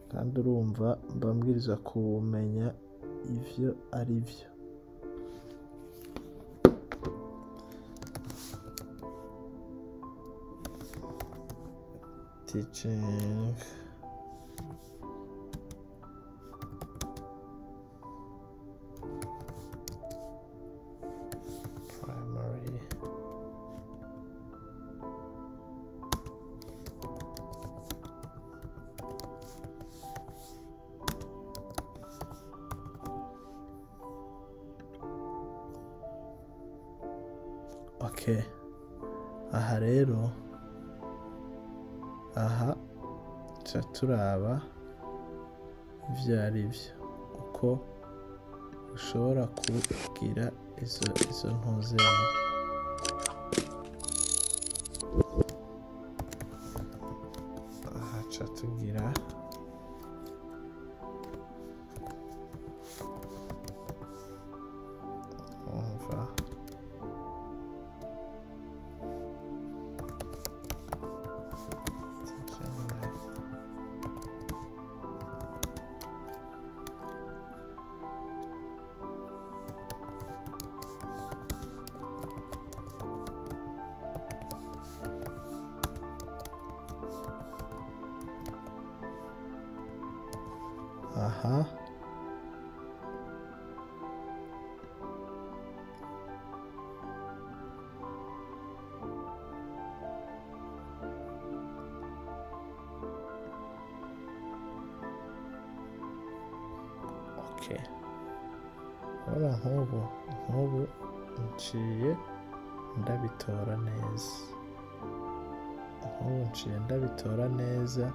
kandi urumva mbabwiriza kumenya ivyo ari byo. Teaching, primary, okay. Aha rero aha tuca turaba ivyo ari byo, uko ushobora kugira izo ntuzenya. Aha tuca tugira Aha okay, urabona nk'ubu nciye ndabitora neza, nk'ubu nciye ndabitora neza.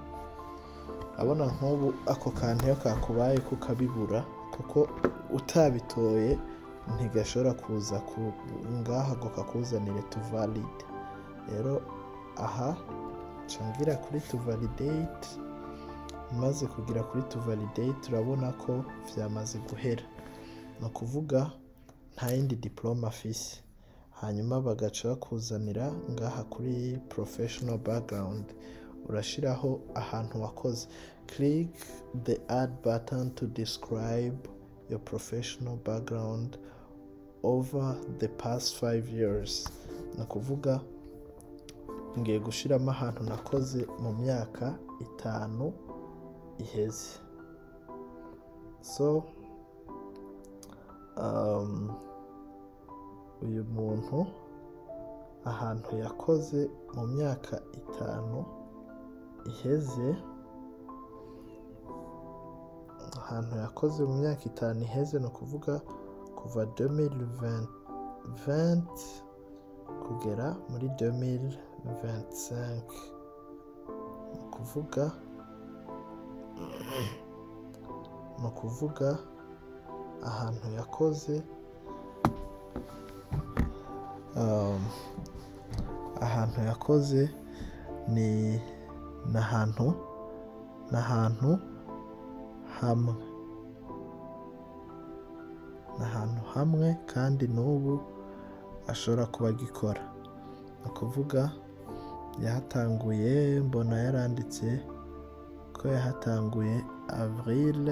Abona nk'ubu ako kantu iyo kakubaye kukabibura, kuko utabitoye ntigashobora kuza ngaha ngo kakuzanire to valide. Rero aha nca ngira kuri to validate, maze kugira kuri to validate urabona ko vyamaze guhera, ni ukuvuga nta yindi diplome afise. Hanyuma bagaca bakuzanira ngaha kuri professional background, urashiraho ahantu wakoze. Click the add button to describe your professional background over the past 5 years. Ni ukuvuga ngiye gushiramo ahantu nakoze mu myaka 5 iheze. So uyu muntu ahantu yakoze mu myaka 5 iheze, ahantu yakoze mu myaka 5 iheze, ni ukuvuga kuva 2020 kugera muri 2025, ni ukuvuga ahantu yakoze, ahantu yakoze ni n'ahantu hamwe, n'ahantu hamwe, kandi n'ubu ashobora kuba agikora. Ni ukuvuga yahatanguye, mbona yaranditse ko yahatanguye avril,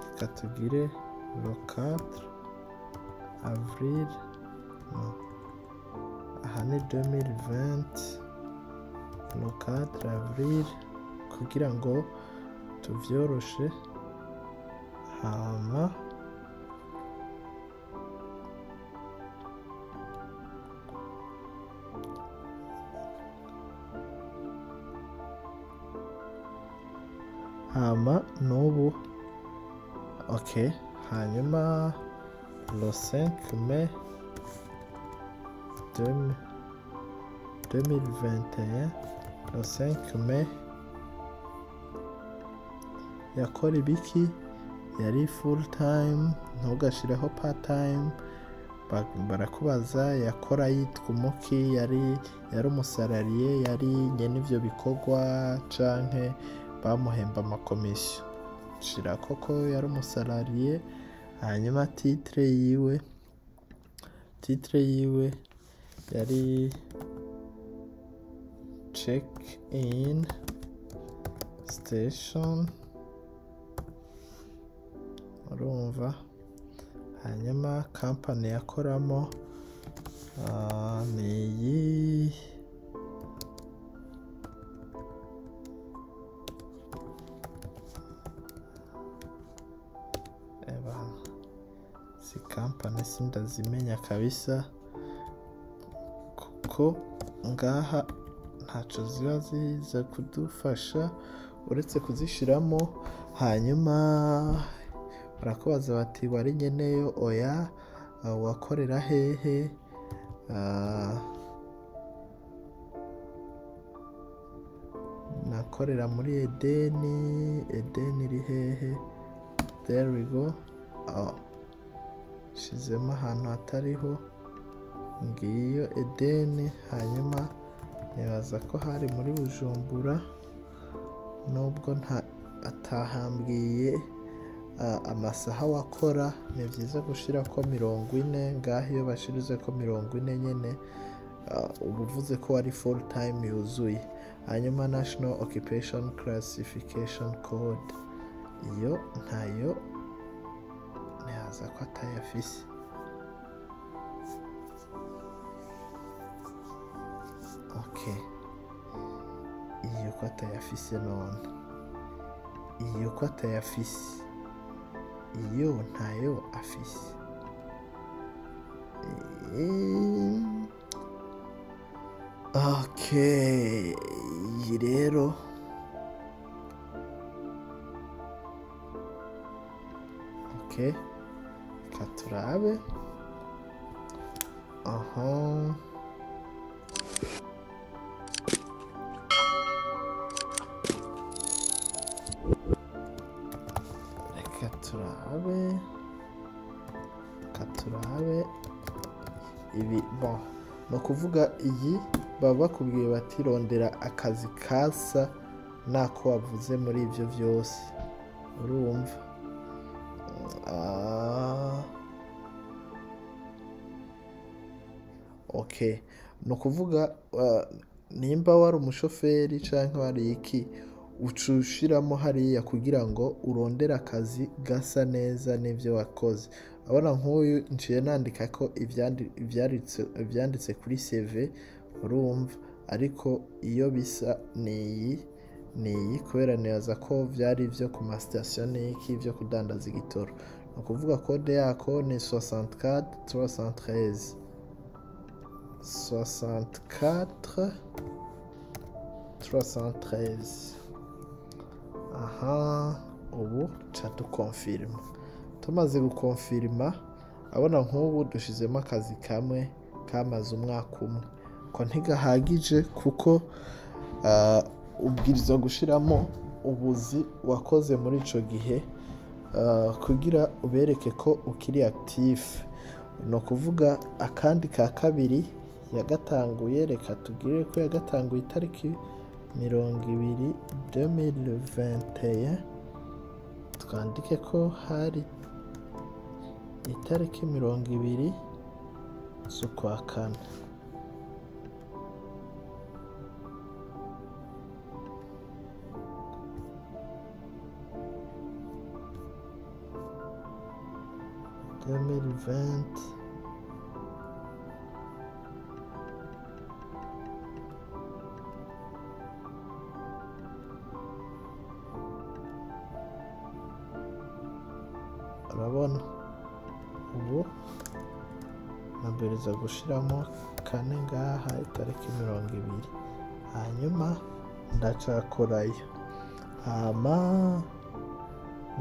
reka tugire le 4 avril, no, aha ni 2020, le 4 avril, kugira ngo tuvyoroshe. Hama n'ubu okay. Hanyuma le 5 mai 2021, le 5 mai yakora ibiki? Yari full time, ntugashireho part time. Barakubaza yakora yitwa umuki, yari umusalariye, yari nyene ivyo bikorwa canke bamuhemba amakomisiyo. Shira koko yari umusalariye. Hanyuma titre yiwe yari check in station, urumva. Hanyuma company yakoramo ni iyi, si company sindazimenya kabisa, kuko ngaha ntaco ziba ziza kudufasha uretse kuzishiramo. Hanyuma barakubaza bati wari nyeneyo? Oya. Wakorera hehe? Nakorera muri Edeni. Edeni iri hehe? There we go. Oh, shizemo ahantu hatariho, ngiyo Edeni. Hanyuma nibaza ko hari muri Bujumbura, nubwo nta atahambwiye amasaha wakora. Ni byiza gushira ko 40 ngaho, iyo bashirize ko 40 nyene uba uvuze ko ari full time yuzuye. Hanyuma National Occupation Classification Code, iyo ntayo ntihaza ko atayafise. Okay, Iyo ko atayafise none, iyo ko atayafise, iyo ntayo afise. Okay, iyi rero okay, reka turabe. Aha, reka turabe, reka turabe ibi. Bon, ni ukuvuga iyi baba bakubwiye bati rondera akazi kasa nako wavuze muri ibyo byose, urumva. Okay, ni ukuvuga nimba wari umushoferi cyangwa wari iki, uca ushiramo hariya kugira ngo urondere akazi gasa neza n'ibyo wakoze. Abona nk'uyu nciye nandika ko ibyanditse kuri CV, urumva, ariko iyo bisa ni iyi kubera nibaza ko byari ibyo ku ma station n'iki byo kudandaza igitoro. Ni ukuvuga kode yako ni 64 313, 64 313. Aha, ubu ca dukonfirma. Tumaze gukonfirma, abona nk'ubu dushizemo akazi kamwe kamaze umwaka umwe, ko ntigahagije kuko ubwirizwa gushiramo ubuzi wakoze muri ico gihe kugira ubereke ko ukiri actif. Ni ukuvuga akandi ka kabiri yagatanguye, reka tugire ko yagatanguye itariki 20 2021, twandike ko hari itariki 20 z'ukwa kane. Urabona ubu nabwiriza gushiramo kane ngaha itariki 20, hanyuma ndacakorayo. Hama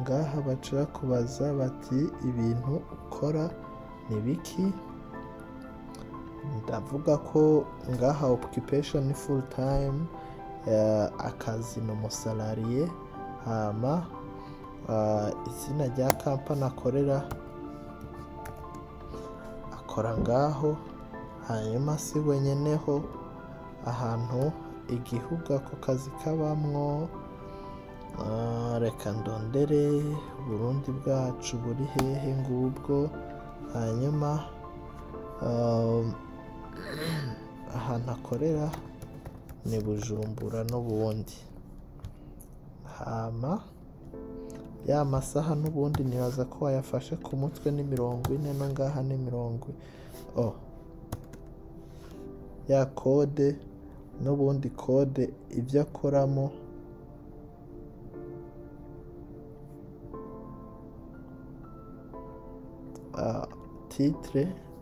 ngaha baca kubaza bati ibintu ukora ni biki. Ndavuga ko ngaha occupation ni full time, akazi ni umusalariye. Hama izina rya kampani akorera, akora ngaho. Hanyuma si wenyeneho ahantu igihugu ako kazi kabamwo. Reka ndondere Burundi bwacu buri hehe ngubwo. Hanyuma ahantu akorera ni Bujumbura n'ubundi. Hama ya masaha n'ubundi nibaza ko wayafashe ku mutwe ni 40, no ngaha ni 40. Oh, ya kode n'ubundi kode ibyo akoramo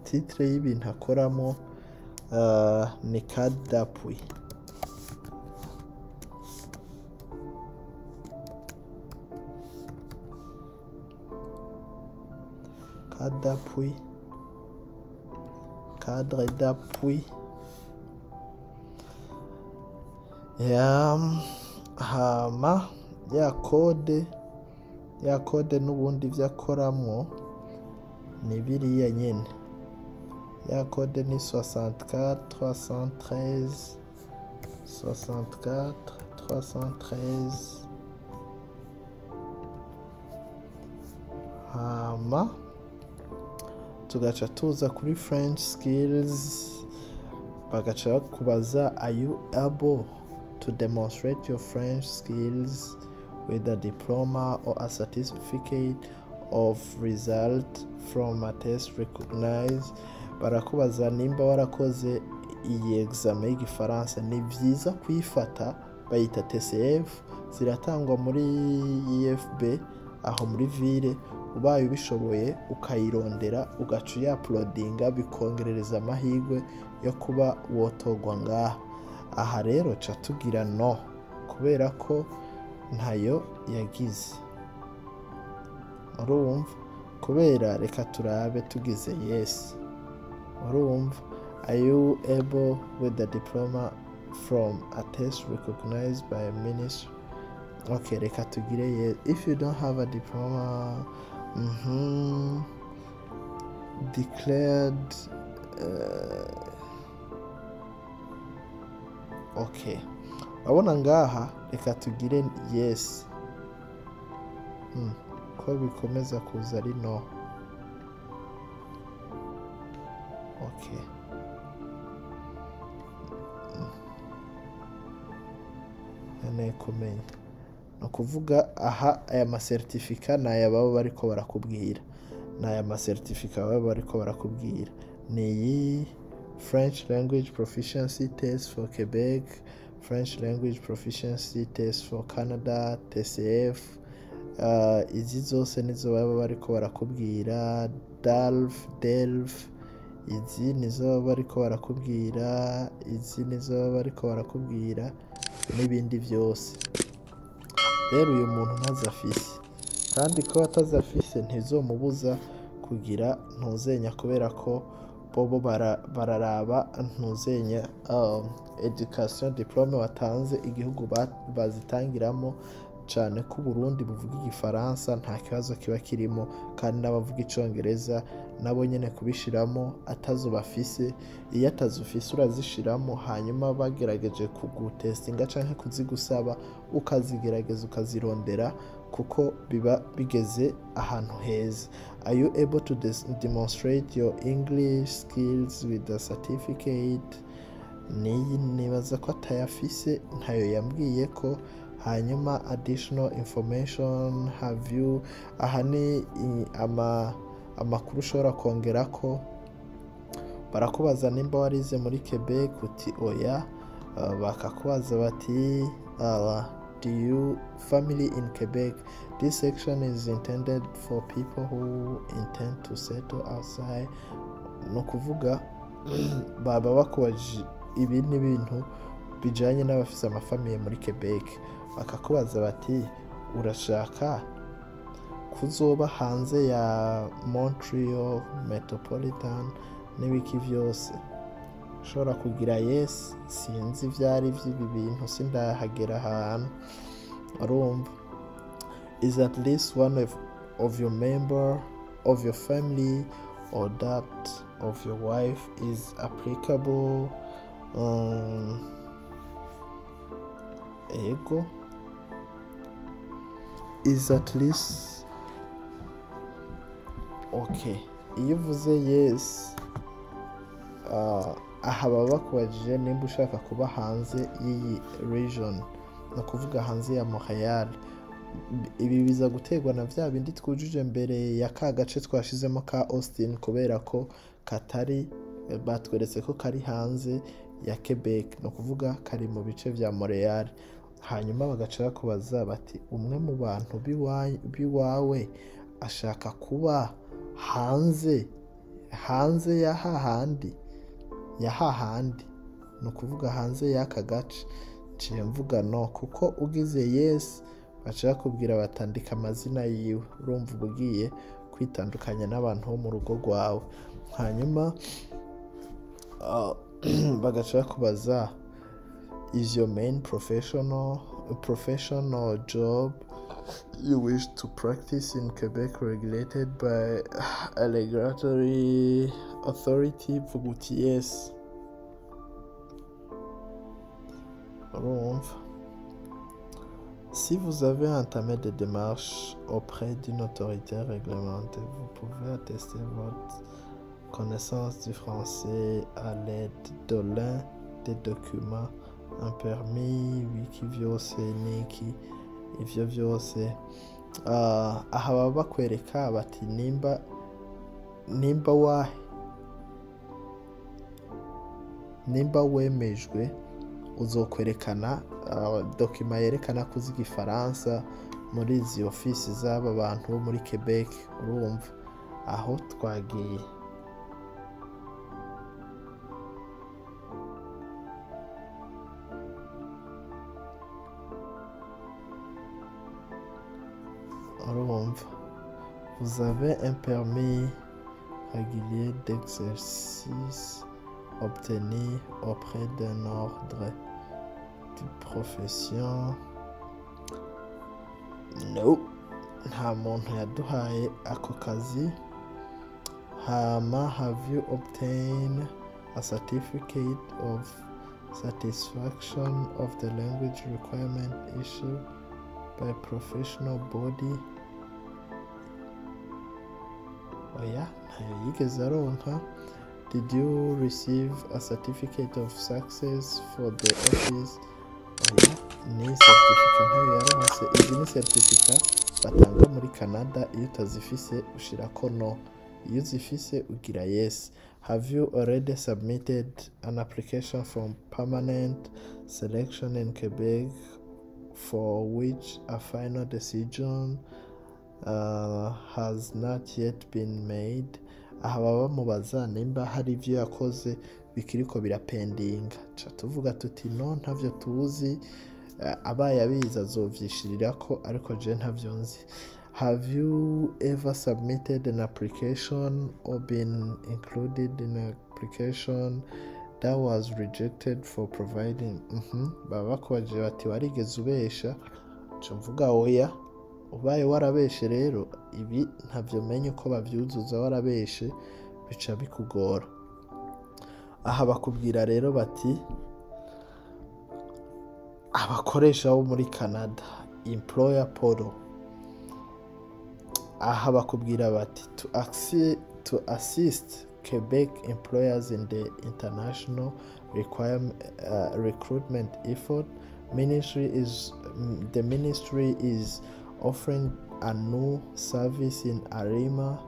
titre y'ibintu akoramo ni cadre d'appui. Cadre d'appui, cadre d'appui. Ya hama ya kode n'ubundi ibyo akoramo ni biriya nyene. Ya kode ni 64 313, 64 313. Hama tugaca tuza kuri French skills, bagaca bakubaza are you able to demonstrate your French skills with a diploma or a certificate of result from a test recognized. Barakubaza nimba warakoze iyi examen y'igifaransa. Ni byiza kuyifata Bayita TCF, ziratangwa muri IFB aho muri ville. Ubaye ubishoboye ukayirondera, ugaca uyauploadinga, bikongerereza amahirwe yo kuba wotogwa ngaha. Aha rero ca tugira no, kubera ko ntayo yagize. Urumva, kubera reka turabe tugize yes. Urumva, are you able with the diploma from a test recognized by a ministry? Okay, reka tugire yes. If you don't have a diploma declared, okay, urabona ngaha reka tugire yes. Ko bikomeza kuza ari no. Okay, nkeneye kumenya. Ni ukuvuga aha aya masertifika ni aya baba bariko barakubwira, ni aya masertifika baba bariko barakubwira. Ni iyi French Language Proficiency Test for Quebec, French Language Proficiency Test for Canada, TCF. Izi zose nizo baba bariko barakubwira. DALF, DELF, izi nizo baba bariko barakubwira, izi nizo baba bariko barakubwira, n'ibindi byose. Rero uyu muntu ntazafise, kandi ko atazafise ntizomubuza kugira ntuzenya, kubera ko bobo bararaba ntuzenya education diplome watanze, igihugu bazitangiramo. Cyane ko Burundi buvuga igifaransa, nta kibazo kiba kirimo, kandi n'abavuga icongereza nabo nyene kubishiramo atazo bafise. Iyo atazo ufise urazishiramo, hanyuma bagerageje kugutestinga canke kuzigusaba, ukazigerageza ukazirondera, kuko biba bigeze ahantu heza. Are you able to demonstrate your English skills with the certificate? Niyi nibaza ko atayafise, ntayo yambwiye ko. Hanyuma additional information, have you, aha ni amakuru ushobora kongera ko barakubaza nimba warize muri Quebec, uti oya. Bakakubaza bati do you family in Quebec? This section is intended for people who intend to settle outside. Ni ukuvuga baba bakubajije ibi ni ibintu bijanye n'abafise amafamiye muri Quebec. Bakakubaza bati urashaka kuzoba hanze ya Montreal Metropolitan n'ibiki vyose? Ushobora kugira yes. Sinzi ivyari vy'ibi bintu, sindahagera ahantu. Urumva, is at least one of your member of your family or that of your wife is applicable? Ego, is at least, okay. Iyo uvuze yes, aha baba bakubajije nimba ushaka kuba hanze y'iyi region, ni ukuvuga hanze ya Montreal. Ibi biza guterwa na vya bindi twujuje mbere ya ka gace twashizemo ka Austin, kubera ko katari batweretse ko kari hanze ya Quebec, ni ukuvuga kari mu bice vya Montreal. Hanyuma bagaca bakubaza bati umwe mu bantu biwawe ashaka kuba hanze, hanze ya hahandi, ya hahandi, ni ukuvuga hanze y'aka gace. Nciye mvuga no, kuko ugize yes baca bakubwira batandika amazina yiwe, urumva uba ugiye kwitandukanya n'abantu bo mu rugo rwawe. Hanyuma bagaca bakubaza is your main professional job you wish to practice in Quebec regulated by a regulatory authority? Vuga uti yes. Urumva, si vous avez entamé des démarches auprès d'une autorité réglementée, vous pouvez attester votre connaissance du français à l'aide de l'un des documents, un permis, wiki vyose niki ivyo vyose. Aha baba bakwereka bati nimba wemejwe Uzokwerekana document yerekana ko uzi igifaransa muri izi ofisi z'aba bantu bo muri Quebec. Urumva aho twagiye. Urumva, vous avez un permis régulier d'exercice obtenu auprès d'un ordre de profession? No, nta muntu yaduhaye ako kazi. Hama, have you obtained a certificate of satisfaction of the language requirement issued by professional body? Oya, ntayo yigeze aronka. Did you receive a certificate of success for the office? Oya, ni certificate ntayo yaronse. Izi ni certificate batanga muri Canada, iyo utazifise ushirako no, iyo uzifise ugira yes. Have you already submitted an application for permanent selection in Quebec for which a final decision has not yet been made? Aha baba bamubaza nimba hari ivyo yakoze bikiriko birapendinga. Ca tuvuga tuti no, ntavyo tuzi. Abaye abizi azovyishirirako, ariko je ntavyo nzi. Have you ever submitted an application or been included in an application that was rejected for providing? Baba bakubajije bati warigeze ubesha? Ca mvuga oya. Ubaye warabeshe rero ibi ntavyo menye uko bavyuzuza, warabeshe bica bikugora. Aha bakubwira rero bati abakoresha bo muri Canada, employer portal. Aha bakubwira bati to assist Quebec employers in the international recruitment effort, the ministry is offering a new service in Arrima,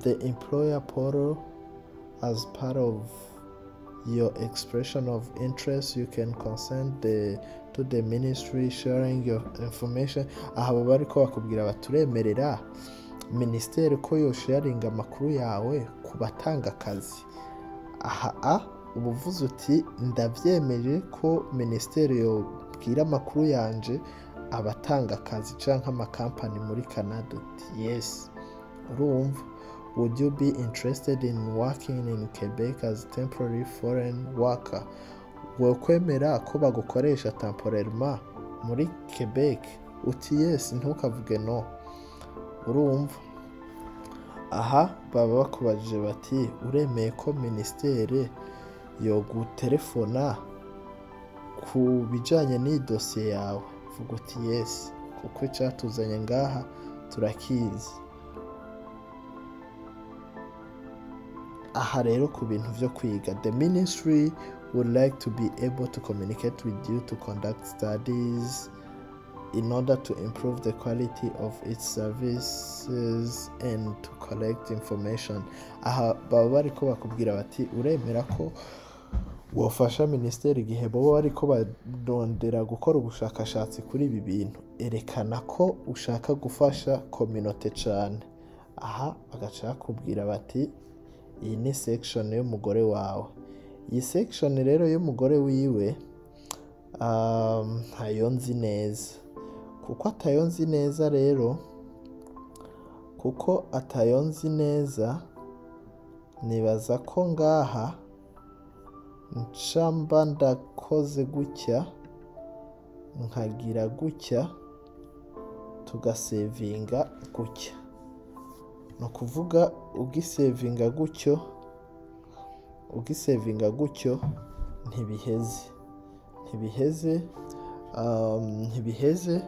the employer portal. As part of your expression of interest, you can consent to the ministry sharing your information. Aha baba bariko bakubwira baturemerera ministeri ko yosharinga amakuru yawe ku batanga akazi. Aha ubuvuze uti ndavyemeje ko ministeri yobwira amakuru yanje abatanga akazi canke amakampani muri Canada, uti yes. Urumva, would you be interested in working in Quebec as temporary foreign worker? Wokwemera ko bagukoresha temporairement muri Quebec? Uti yes, ntukavuge no. Urumva, aha baba bakubajije bati uremeye ko ministere yogutelefona ku bijanye n'iyi dosiye yawe? Vuga uti yes, kuko icatuzanye ngaha turakizi. Aha rero ku bintu vyo kwiga, the ministry would like to be able to communicate with you to conduct studies in order to improve the quality of its services and to collect information. Aha baba bariko bakubwira bati uremera ko wofasha ministeri igihe boba bariko barondera gukora ubushakashatsi kuri ibi bintu, erekana ko ushaka gufasha communauté cane. Aha bagaca bakubwira bati iyi ni section y'umugore wawe. Iyi section rero y'umugore wiwe ntayo nzi neza, kuko atayo nzi neza rero, kuko atayo nzi neza, nibaza ko ngaha ncamba ndakoze gutya nkagira gutya tugasevinga gutya. Ni ukuvuga ugisevinga gutyo, ugisevinga gutyo ntibiheze, ntibiheze, ntibiheze.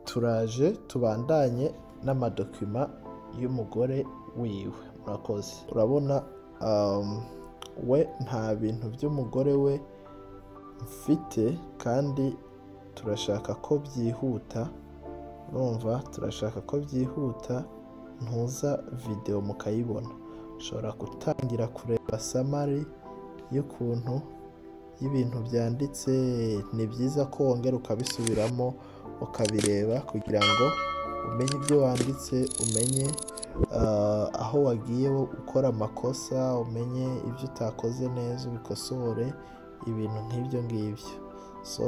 Turaje tubandanye n'amadokima y'umugore wiwe. Murakoze. Urabona we nta bintu by'umugore we mfite, kandi turashaka ko byihuta. Urumva, turashaka ko byihuta, ntuza video mukayibona. Ushobora gutangira kureba summary y'ukuntu y'ibintu byanditse. Ni byiza ko wongera ukabisubiramo ukabireba kugira ngo umenye ibyo wanditse, umenye aho wagiye ukora amakosa, umenye ibyo utakoze neza ubikosore, ibintu nk'ibyo ngibyo. So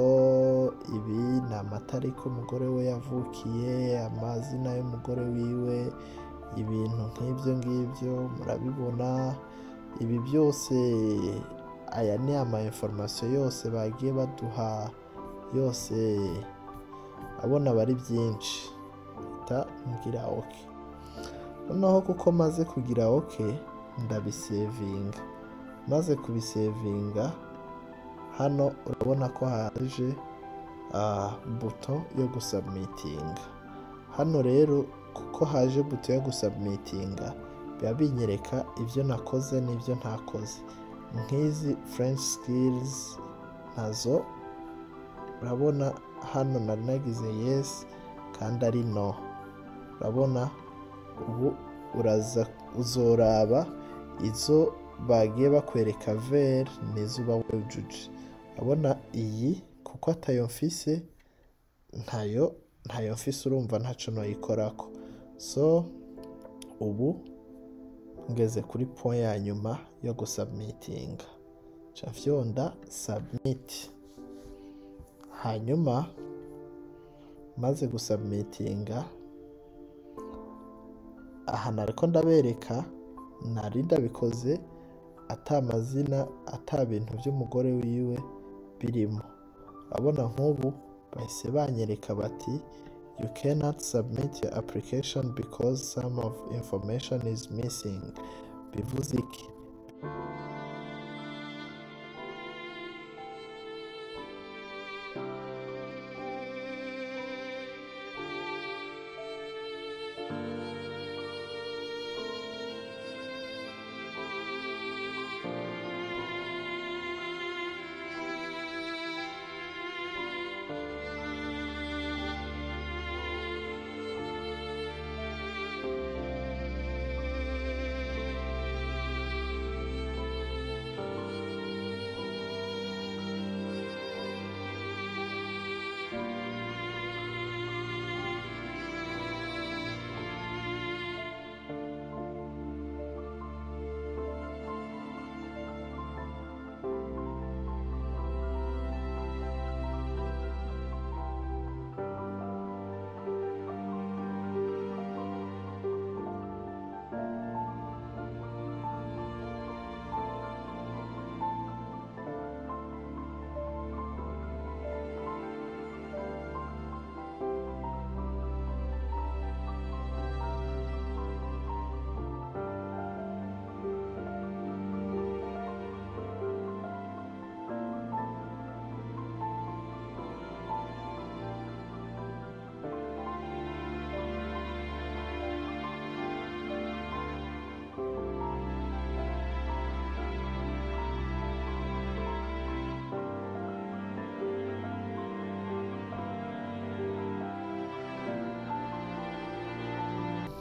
ibi ni amatariki umugore we yavukiye, amazina y'umugore wiwe, ibintu nk'ibyo ngibyo murabibona. Ibi byose aya ni ama information yose bagiye baduha yose, abona bari byinshi. Mpita ngira ok. Noneho kuko maze kugira ok, ndabisevinga. Maze kubisevinga hano urabona ko haje buto yo gusubmitinga. Hano rero kuko haje buto yo gusubmitinga, biba binyereka ibyo nakoze n'ibyo ntakoze. Nk'izi French skills nazo urabona hano nari nagize yes kandi ari no. Urabona ubu uraza uzoraba izo bagiye bakwereka vert nizo uba wujuje. Urabona iyi kuko atayo mfise, ntayo mfise, urumva ntaco noyikorako. So ubu ngeze kuri point ya nyuma yo gusubmitinga, nca mfyonda submit. Hanyuma maze gusubmitinga, aha nariko ndabereka nari ndabikoze ata mazina ata bintu by'umugore wiwe birimo. Urabona nk'ubu bahise banyereka bati you cannot submit your application because some of information is missing. Bivuze iki?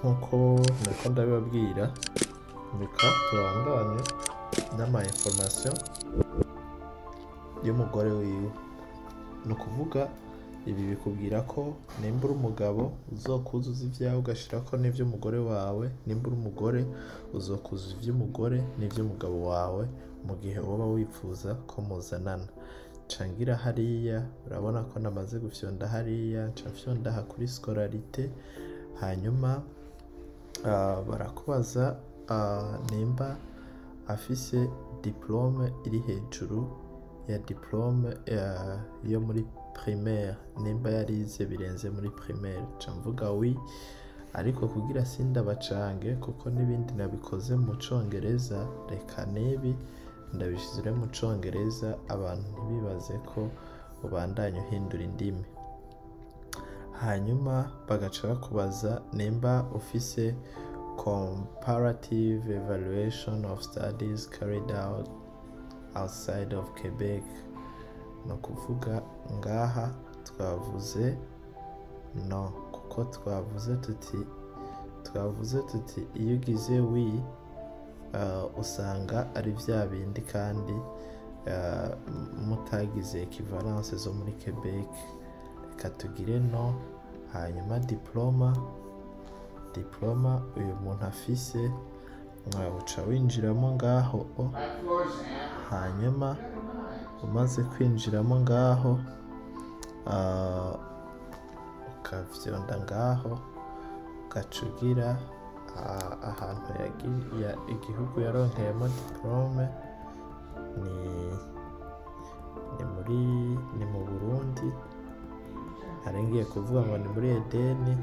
Nkuko nako ndabibabwira, reka tubandanye n'ama information y'umugore wiwe. Ni ukuvuga ibi bikubwira ko nimba uri umugabo uzokuzuza ibyawe ugashirako n'ivy'umugore wawe, nimba uri umugore uzokuzuza ivy'umugore n'ivy'umugabo wawe mu gihe woba wifuza ko muzanana. Nca ngira hariya, urabona ko namaze gufyonda hariya, nca mfyonda aha kuri scolarité. Hanyuma barakubaza nimba afise diplome iri hejuru ya diplome yo muri primaire, nimba yarize birenze muri primaire. Nca mvuga oui, ariko kugira sindabacange kuko n'ibindi nabikoze mu congereza, reka nibi ndabishizire mu congereza abantu ntibibaze ko ubandanya uhindura indimi. Hanyuma bagaca bakubaza nimba ufise comparative evaluation of studies carried out outside of Quebec. Ni ukuvuga ngaha twavuze no, kuko twavuze tuti iyo ugize oui usanga ari vya bindi kandi Mutagize equivalence zo muri Quebec, reka tugire no. Hanyuma diploma uyu muntu afise, uca winjiramo ngaho o. Hanyuma umaze kwinjiramo ngaho, ukavyonda ngaho, ugaca ugira ahantu igihugu yaronkeyemo diplome ni mu Burundi. Nari ngiye kuvuga ngo ni muri Edeni,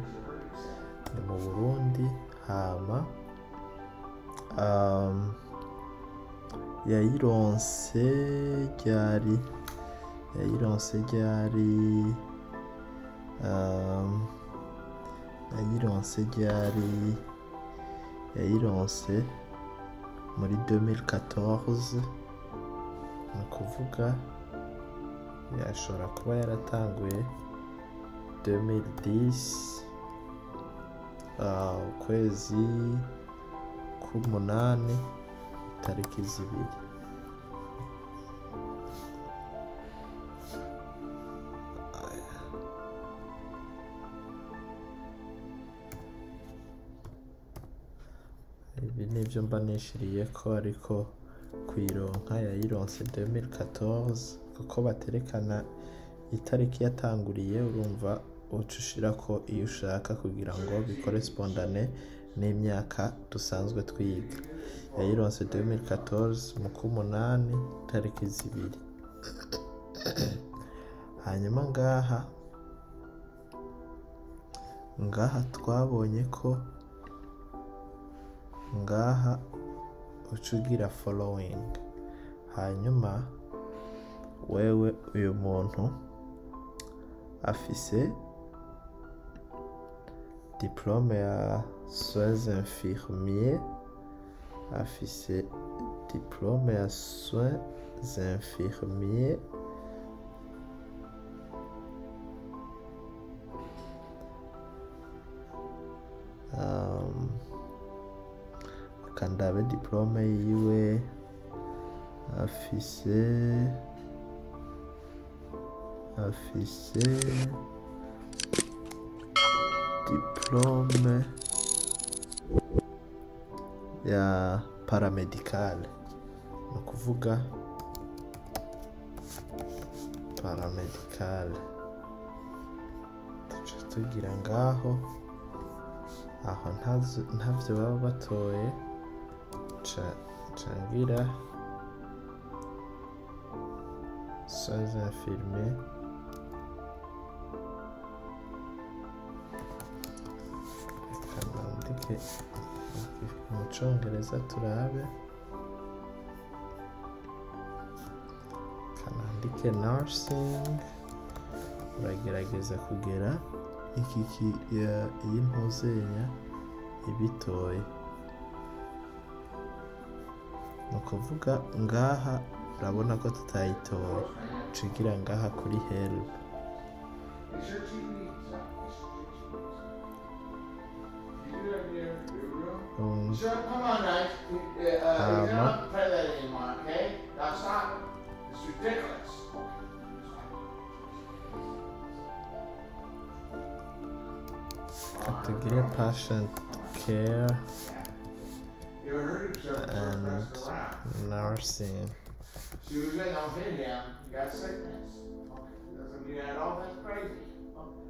ni mu Burundi. Hama yayironse ryari? Yayironse ryari? Yayironse ryari? Yayironse muri 2014, ni ukuvuga yashobora kuba yaratanguye 2010, ukwezi k'umunani tariki 2. Ibi nivyo mba nishiriyeko, ariko kuyironka yayironse 2014, kuko baterekana itariki yatanguriye. Urumva uca ushirako iyo ushaka kugira ngo bikorespondane n'imyaka dusanzwe twiga. Yayironse 2014 mu k'umunani tariki 2. Hanyuma ngaha twabonye ko ngaha uca ugira following. Hanyuma wewe uyu muntu afise diplome ya soins infirmiers, afise diplome ya soins infirmiers, kandabe diplome yiwe, afise diplome ya paramedical, ni ukuvuga paramedical. Tuca tugira ngaho, aho ntavyo baba batoye, nca ngira soins infirmiers, reka nandike mu congereza turabe, reka nandike nursing. Uragerageza kugera iki iyi ntuzenya ibitoye, ni ukuvuga ngaha urabona ko tutayitoye, uca ngaha kuri help. Is your TV? You do that in your room? Sure, come on, guys. You don't have to play that anymore, okay? Now stop it. It's ridiculous. Okay. Tugire patient care You ever heard yourself and press around. nursing. Susan, don't hit him. You got sickness. Okay. Doesn't mean at all. That's crazy. Okay.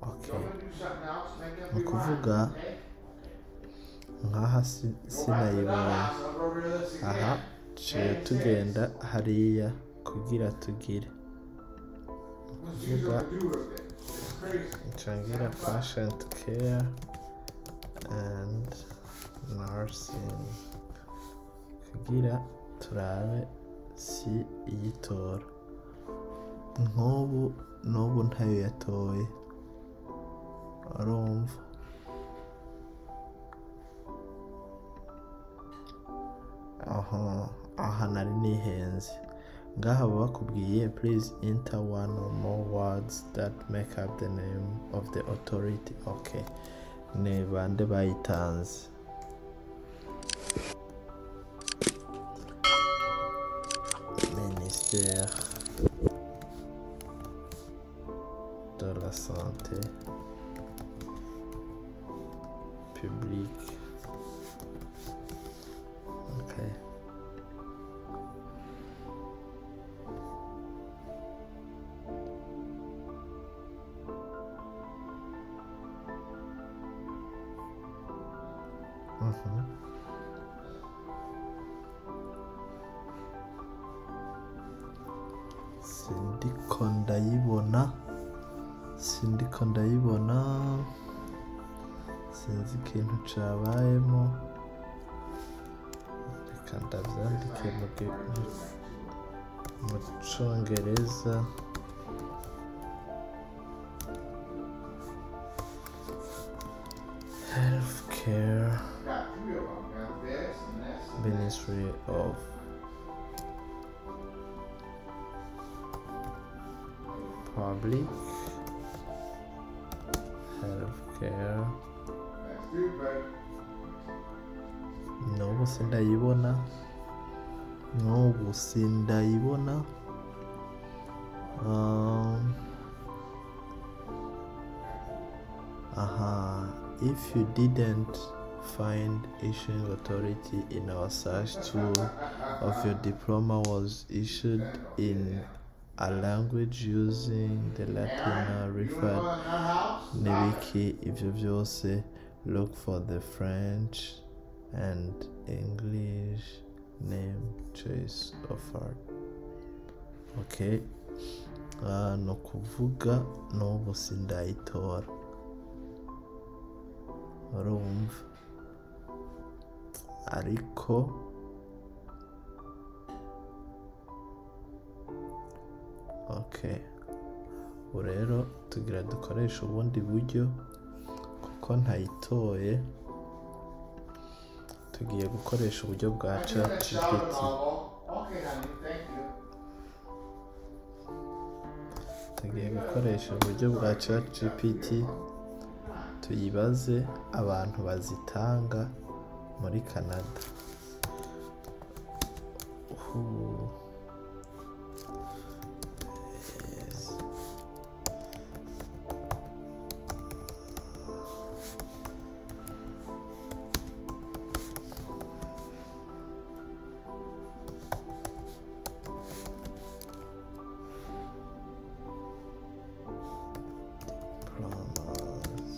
Okay. Go and do something else. Make up Ni your mind. ukuvuga Okay? nkaha Go back to the sinayibonye house. I'll go over this aha, again. tuciye tugenda hariya kugira tugire Let's use kuvuga what we do with it. It's crazy. nca patient care and nursing kugira turabe si iyitora. Nk'ubu n'ubu ntayo yatoye, urumva aha nari nihenze. Ngaha baba bakubwiye please enter one or more words that make up the name of the authority. Okay, ni bande bayitanze? de la Santé Publique. Okay. Sindiko ndayibona, sindiko ndayibona, sinzi ikintu cabayemo. Reka ndavyandike mu congereza. Healthcare Ministry of Public Healthcare. N'ubu sindayibona, n'ubu sindayibona. Aha, if you didn't find issuing authority in our search tool of your diploma was issued in a language using the Latin referred n'ibiki ivyo vyose, look for the French and English name choice offered. Okay, no kuvuga n'ubu sindayitora, urumva, ariko okay, ubu rero tugira dukoresha ubundi buryo kuko ntayitoye. Tugiye gukoresha uburyo bwa ChatGPT. Tugiye gukoresha uburyo bwa ChatGPT, tuyibaze abantu bazitanga muri Canada. Yes. Diplomas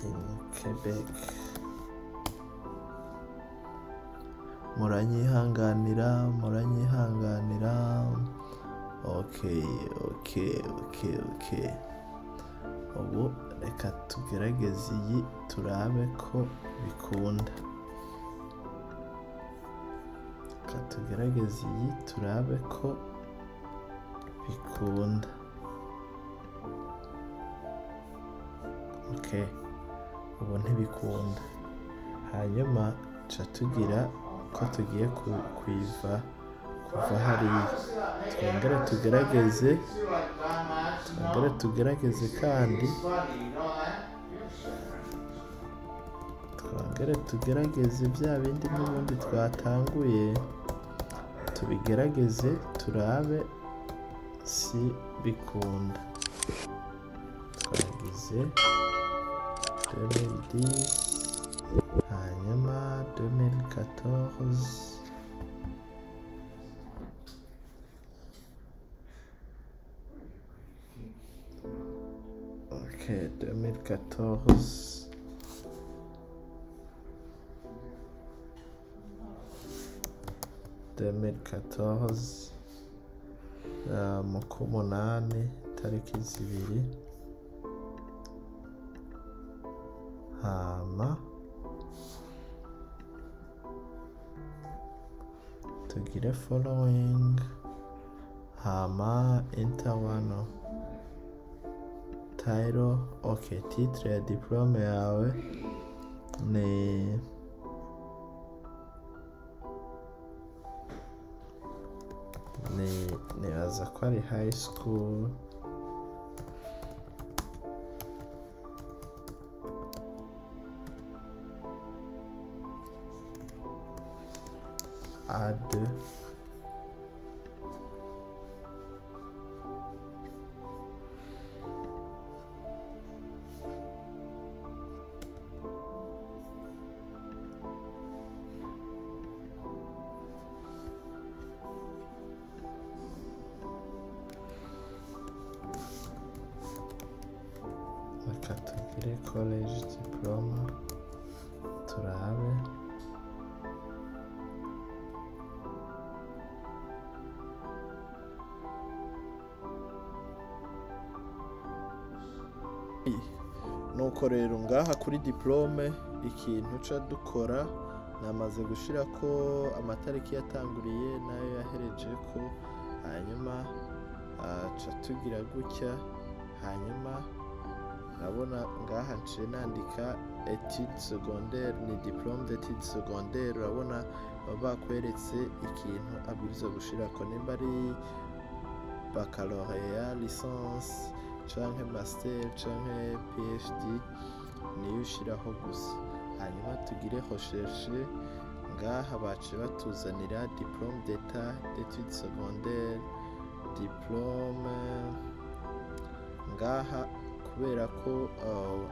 in Quebec. Muranyihanganira, muranyihanganira. Okay, okay, okay, okay. Ubu reka tugerageze iyi turabe ko bikunda. Reka tugerageze iyi turabe ko bikunda. Okay, ubu ntibikunda. Hanyuma ca tugira ko tugiye kuiva kuva hariya, twongere tugerageze, twongere tugerageze kandi twongere tugerageze bya bindi n'ubundi twatanguye, tubigerageze turabe si bikunda. Twagize 2010, hanyuma 2014, ok, 2014, mu k'umunani tariki 2, hama tugire following, hama enter wano title. Okay, titre ya diplome yawe ni nibaza ko ari high school. A2. Reka tugire college diploma turabe. Nuko rero ngaha kuri diplome ikintu ca dukora, namaze gushira ko amatariki yatanguriye nayo yahereje ko, hanyuma ca tugira gutya. Hanyuma urabona ngaha nce nandika études secondaires, ni diplôme d'études secondaires. Urabona baba bakweretse ikintu abwirizwa gushirako, nimba ari baccalauréat, licence canke master canke PhD, niyo ushiraho gusa. Hanyuma tugire recherche, ngaha bace batuzanira diplôme d'état d'études secondaires, diplôme ngaha kubera ko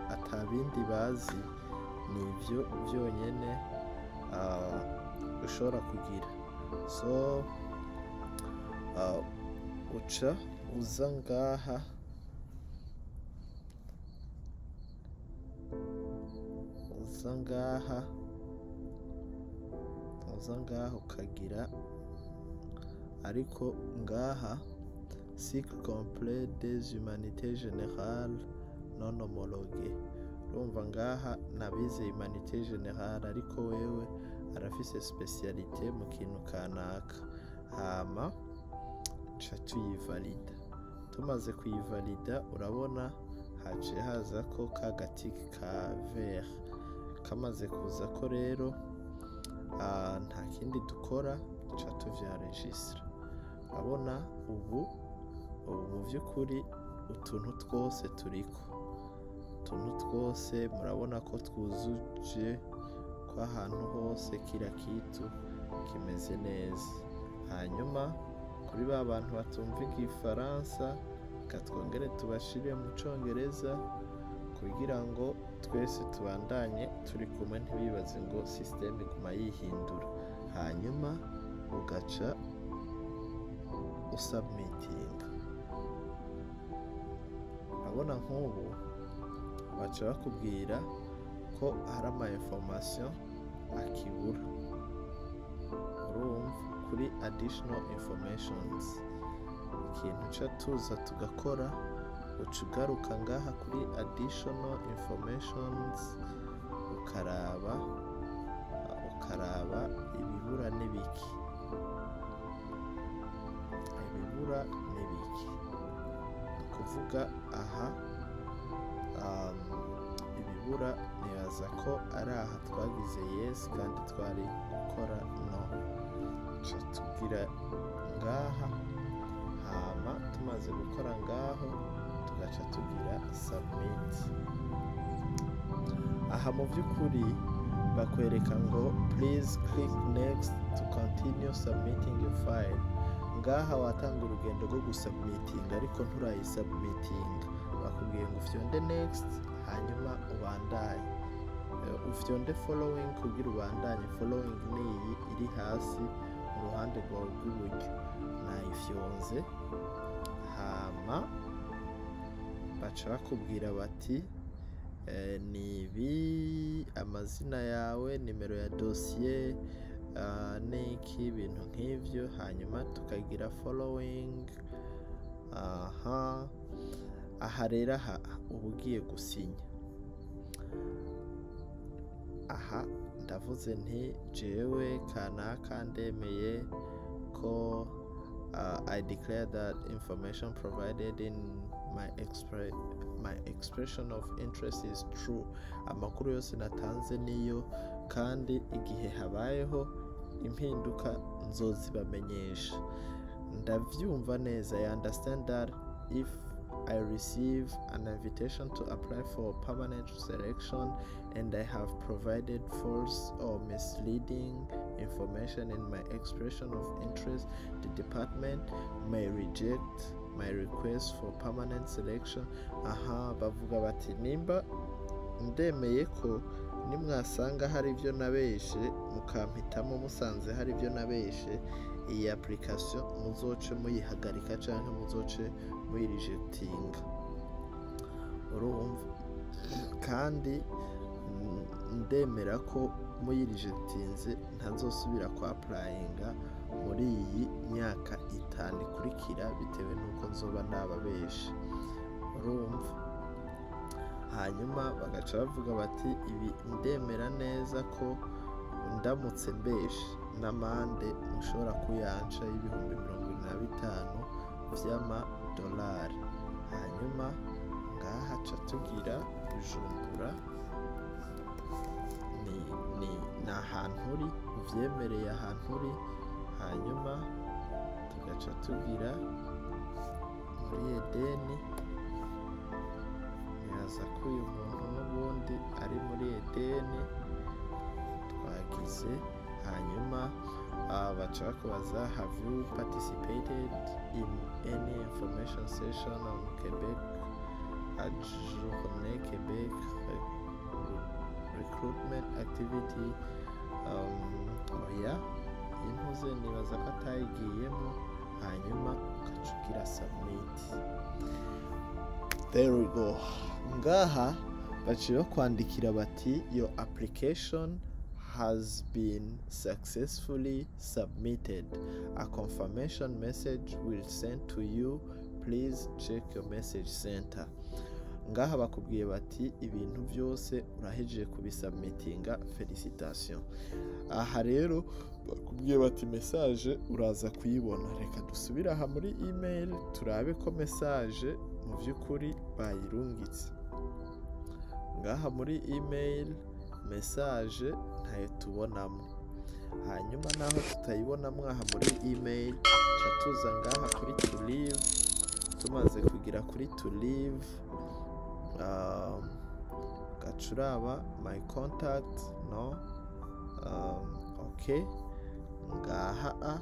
atabindi bazi nivyo vyonyene ushobora kugira. So uca uza ngaha uza ngaha ukagira, ariko ngaha cycle complet des humanités générales non homologuées. Urumva ngaha nabize humanité générale, ariko wewe arafise spécialité mu kintu kanaka. Hama ca tuyivalida. Tumaze kuyivalida, urabona haciye haza ko ka gatiki ka vert. Kamaze kuza ko rero, nta kindi dukora, duca tuvyenregistra. Urabona ubu mu vy'ukuri utuntu twose turiko, utuntu twose murabona ko twuzuje, ko ahantu hose kila kitu kimeze neza. Hanyuma kuri ba bantu batumva igifaransa, reka twongere tubashire mu congereza kugira ngo twese tubandanye turi kumwe, ntibibaze ngo système iguma yihindura. Hanyuma ugaca usubmitinga. Urabona nk'ubu baca bakubwira ko hari ama information akibura. Urumva kuri additional informations, ikintu ca tuza tugakora, uca ugaruka ngaha kuri additional informations, ukaraba ibibura n'ibiki, ibibura n'ibiki. Ni ukuvuga aha ibibura nibaza ko ari aha twagize yes kandi twari gukora no. Ca tugira ngaha, hama tumaze gukora ngaho tugaca tugira submit. Aha mu by'ukuri bakwereka ngo "Please click next to continue submitting your file." Ngaha watanga urugendo rwo gusubmitinga, ariko nturayisubmitinga. Bakubwiye ngo ufyonde next, hanyuma ubandanye. Ufyonde following kugira ubandanye. Following ni iyi iri hasi mu ruhande rwawe rw'iburyo. Nayifyonze, hama baca bakubwira bati ni ibi: amazina yawe, nimero ya dosiye, n'iki, ibintu nk'ivyo. Hanyuma tukagira following. Aha aha rero, aha uba ugiye gusinya. Aha ndavuze nti jewe kanaka ndemeye ko I declare that information provided in my expression of interest is true. Amakuru yose natanze niyo, kandi igihe habayeho impinduka nzozibamenyesha. Ndavyumva neza. I understand that if I receive an invitation to apply for permanent selection and I have provided false or misleading information in my expression of interest, the department may reject my request for permanent selection. Aha bavuga bati nimba ndemeye ko nimwasanga hari ibyo nabeshe, mukampitamo musanze hari ibyo nabeshe, iyi application muzoce muyihagarika canke muzoce muyirejectinga. Urumva Kandi ndemera ko muyirejectinze ntazosubira kwa applyinga muri iyi myaka 5 ikurikira, bitewe n'uko nzoba nababeshe." Urumva, hanyuma bagaca bavuga bati: "Ibi ndemera neza ko ndamutse mbeshe n'amande mushobora kuyanca y'25,000 vy'amadolari." Hanyuma ngaha ca tugira Bujumbura, ni ahantu uri, uvyemereye ahantu uri. Hanyuma tugaca tugira muri Edeni. Nibaza ko uyu muntu n'ubundi ari muri Edeni twagize. Hanyuma baca bakubaza: "Have you participated in any information session on Quebec Journée Quebec recruitment activity?" Oya, intuze nibaza ko atayigiyemo. Hanyuma ugaca ugira submit. There we go. Ngaha baciye bakwandikira bati: "Your application has been successfully submitted. A confirmation message will send to you. Please check your message center." Ngaha bakubwiye bati ibintu byose urahejeje kubisubmitinga, félicitation. Aha rero bakubwiye bati message uraza kuyibona. Reka dusubire aha muri email, turabe ko message mu by'ukuri bayirungitse. Ngaha muri email message ntayo tubonamo. Hanyuma naho tutayibonamo aha muri email, tuca tuza ngaha kuri To Live. Tumaze kugira kuri To Live, gaca uraba my contact. No, okay, ngaha a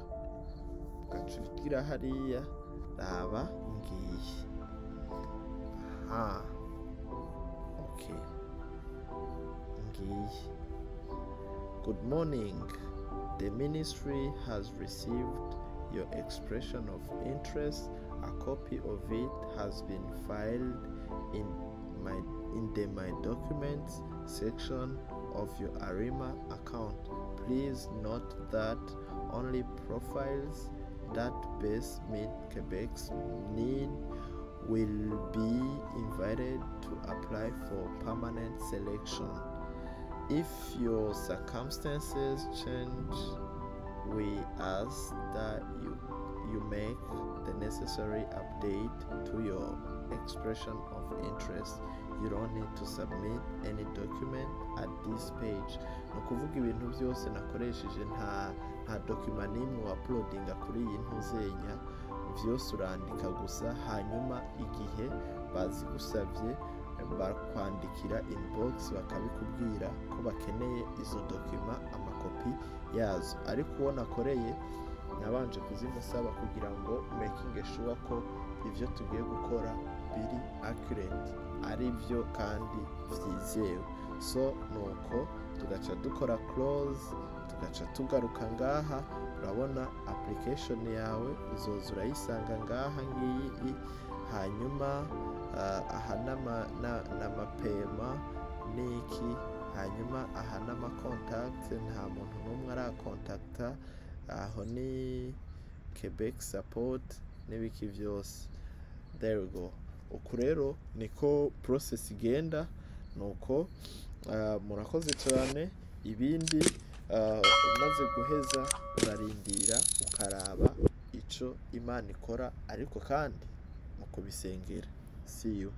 gaca ugira hariya, raba ngiyi. Aha, okay, ngiyi: "Good morning. The ministry has received your expression of interest. A copy of it has been filed in the My Documents section of your Arrima account. Please note that only profiles that best meet Quebec's need will be invited to apply for permanent selection. If your circumstances change, we ask that you make the necessary update to your expression of interest. You don't need to submit any document at this page." Ni ukuvuga ibintu byose nakoresheje, nta document n'imwe wa-uploadinga kuri iyi ntuzenya. Byose urandika gusa, hanyuma igihe bazigusabye bakwandikira inbox, bakabikubwira ko bakeneye izo document, amakopi yazo. Ariko uwo nakoreye nabanje kuzimusaba kugira ngo making sure ko ibyo tugiye gukora biri accurate, ari byo kandi byizewe. So nuko tugaca dukora close, tugaca tugaruka ngaha. Urabona application yawe uzoza urayisanga ngaha, ngiyi. Hanyuma aha n'amapema n'iki. Hanyuma aha n'ama contact, nta muntu n'umwe arakontakta. Aho ni Quebec support n'ibiki byose. There we go. Uku rero niko process igenda. Nuko murakoze cyane. Ibindi, umaze guheza urarindira, ukaraba ico Imana ikora, ariko kandi mu kubisengera. See you.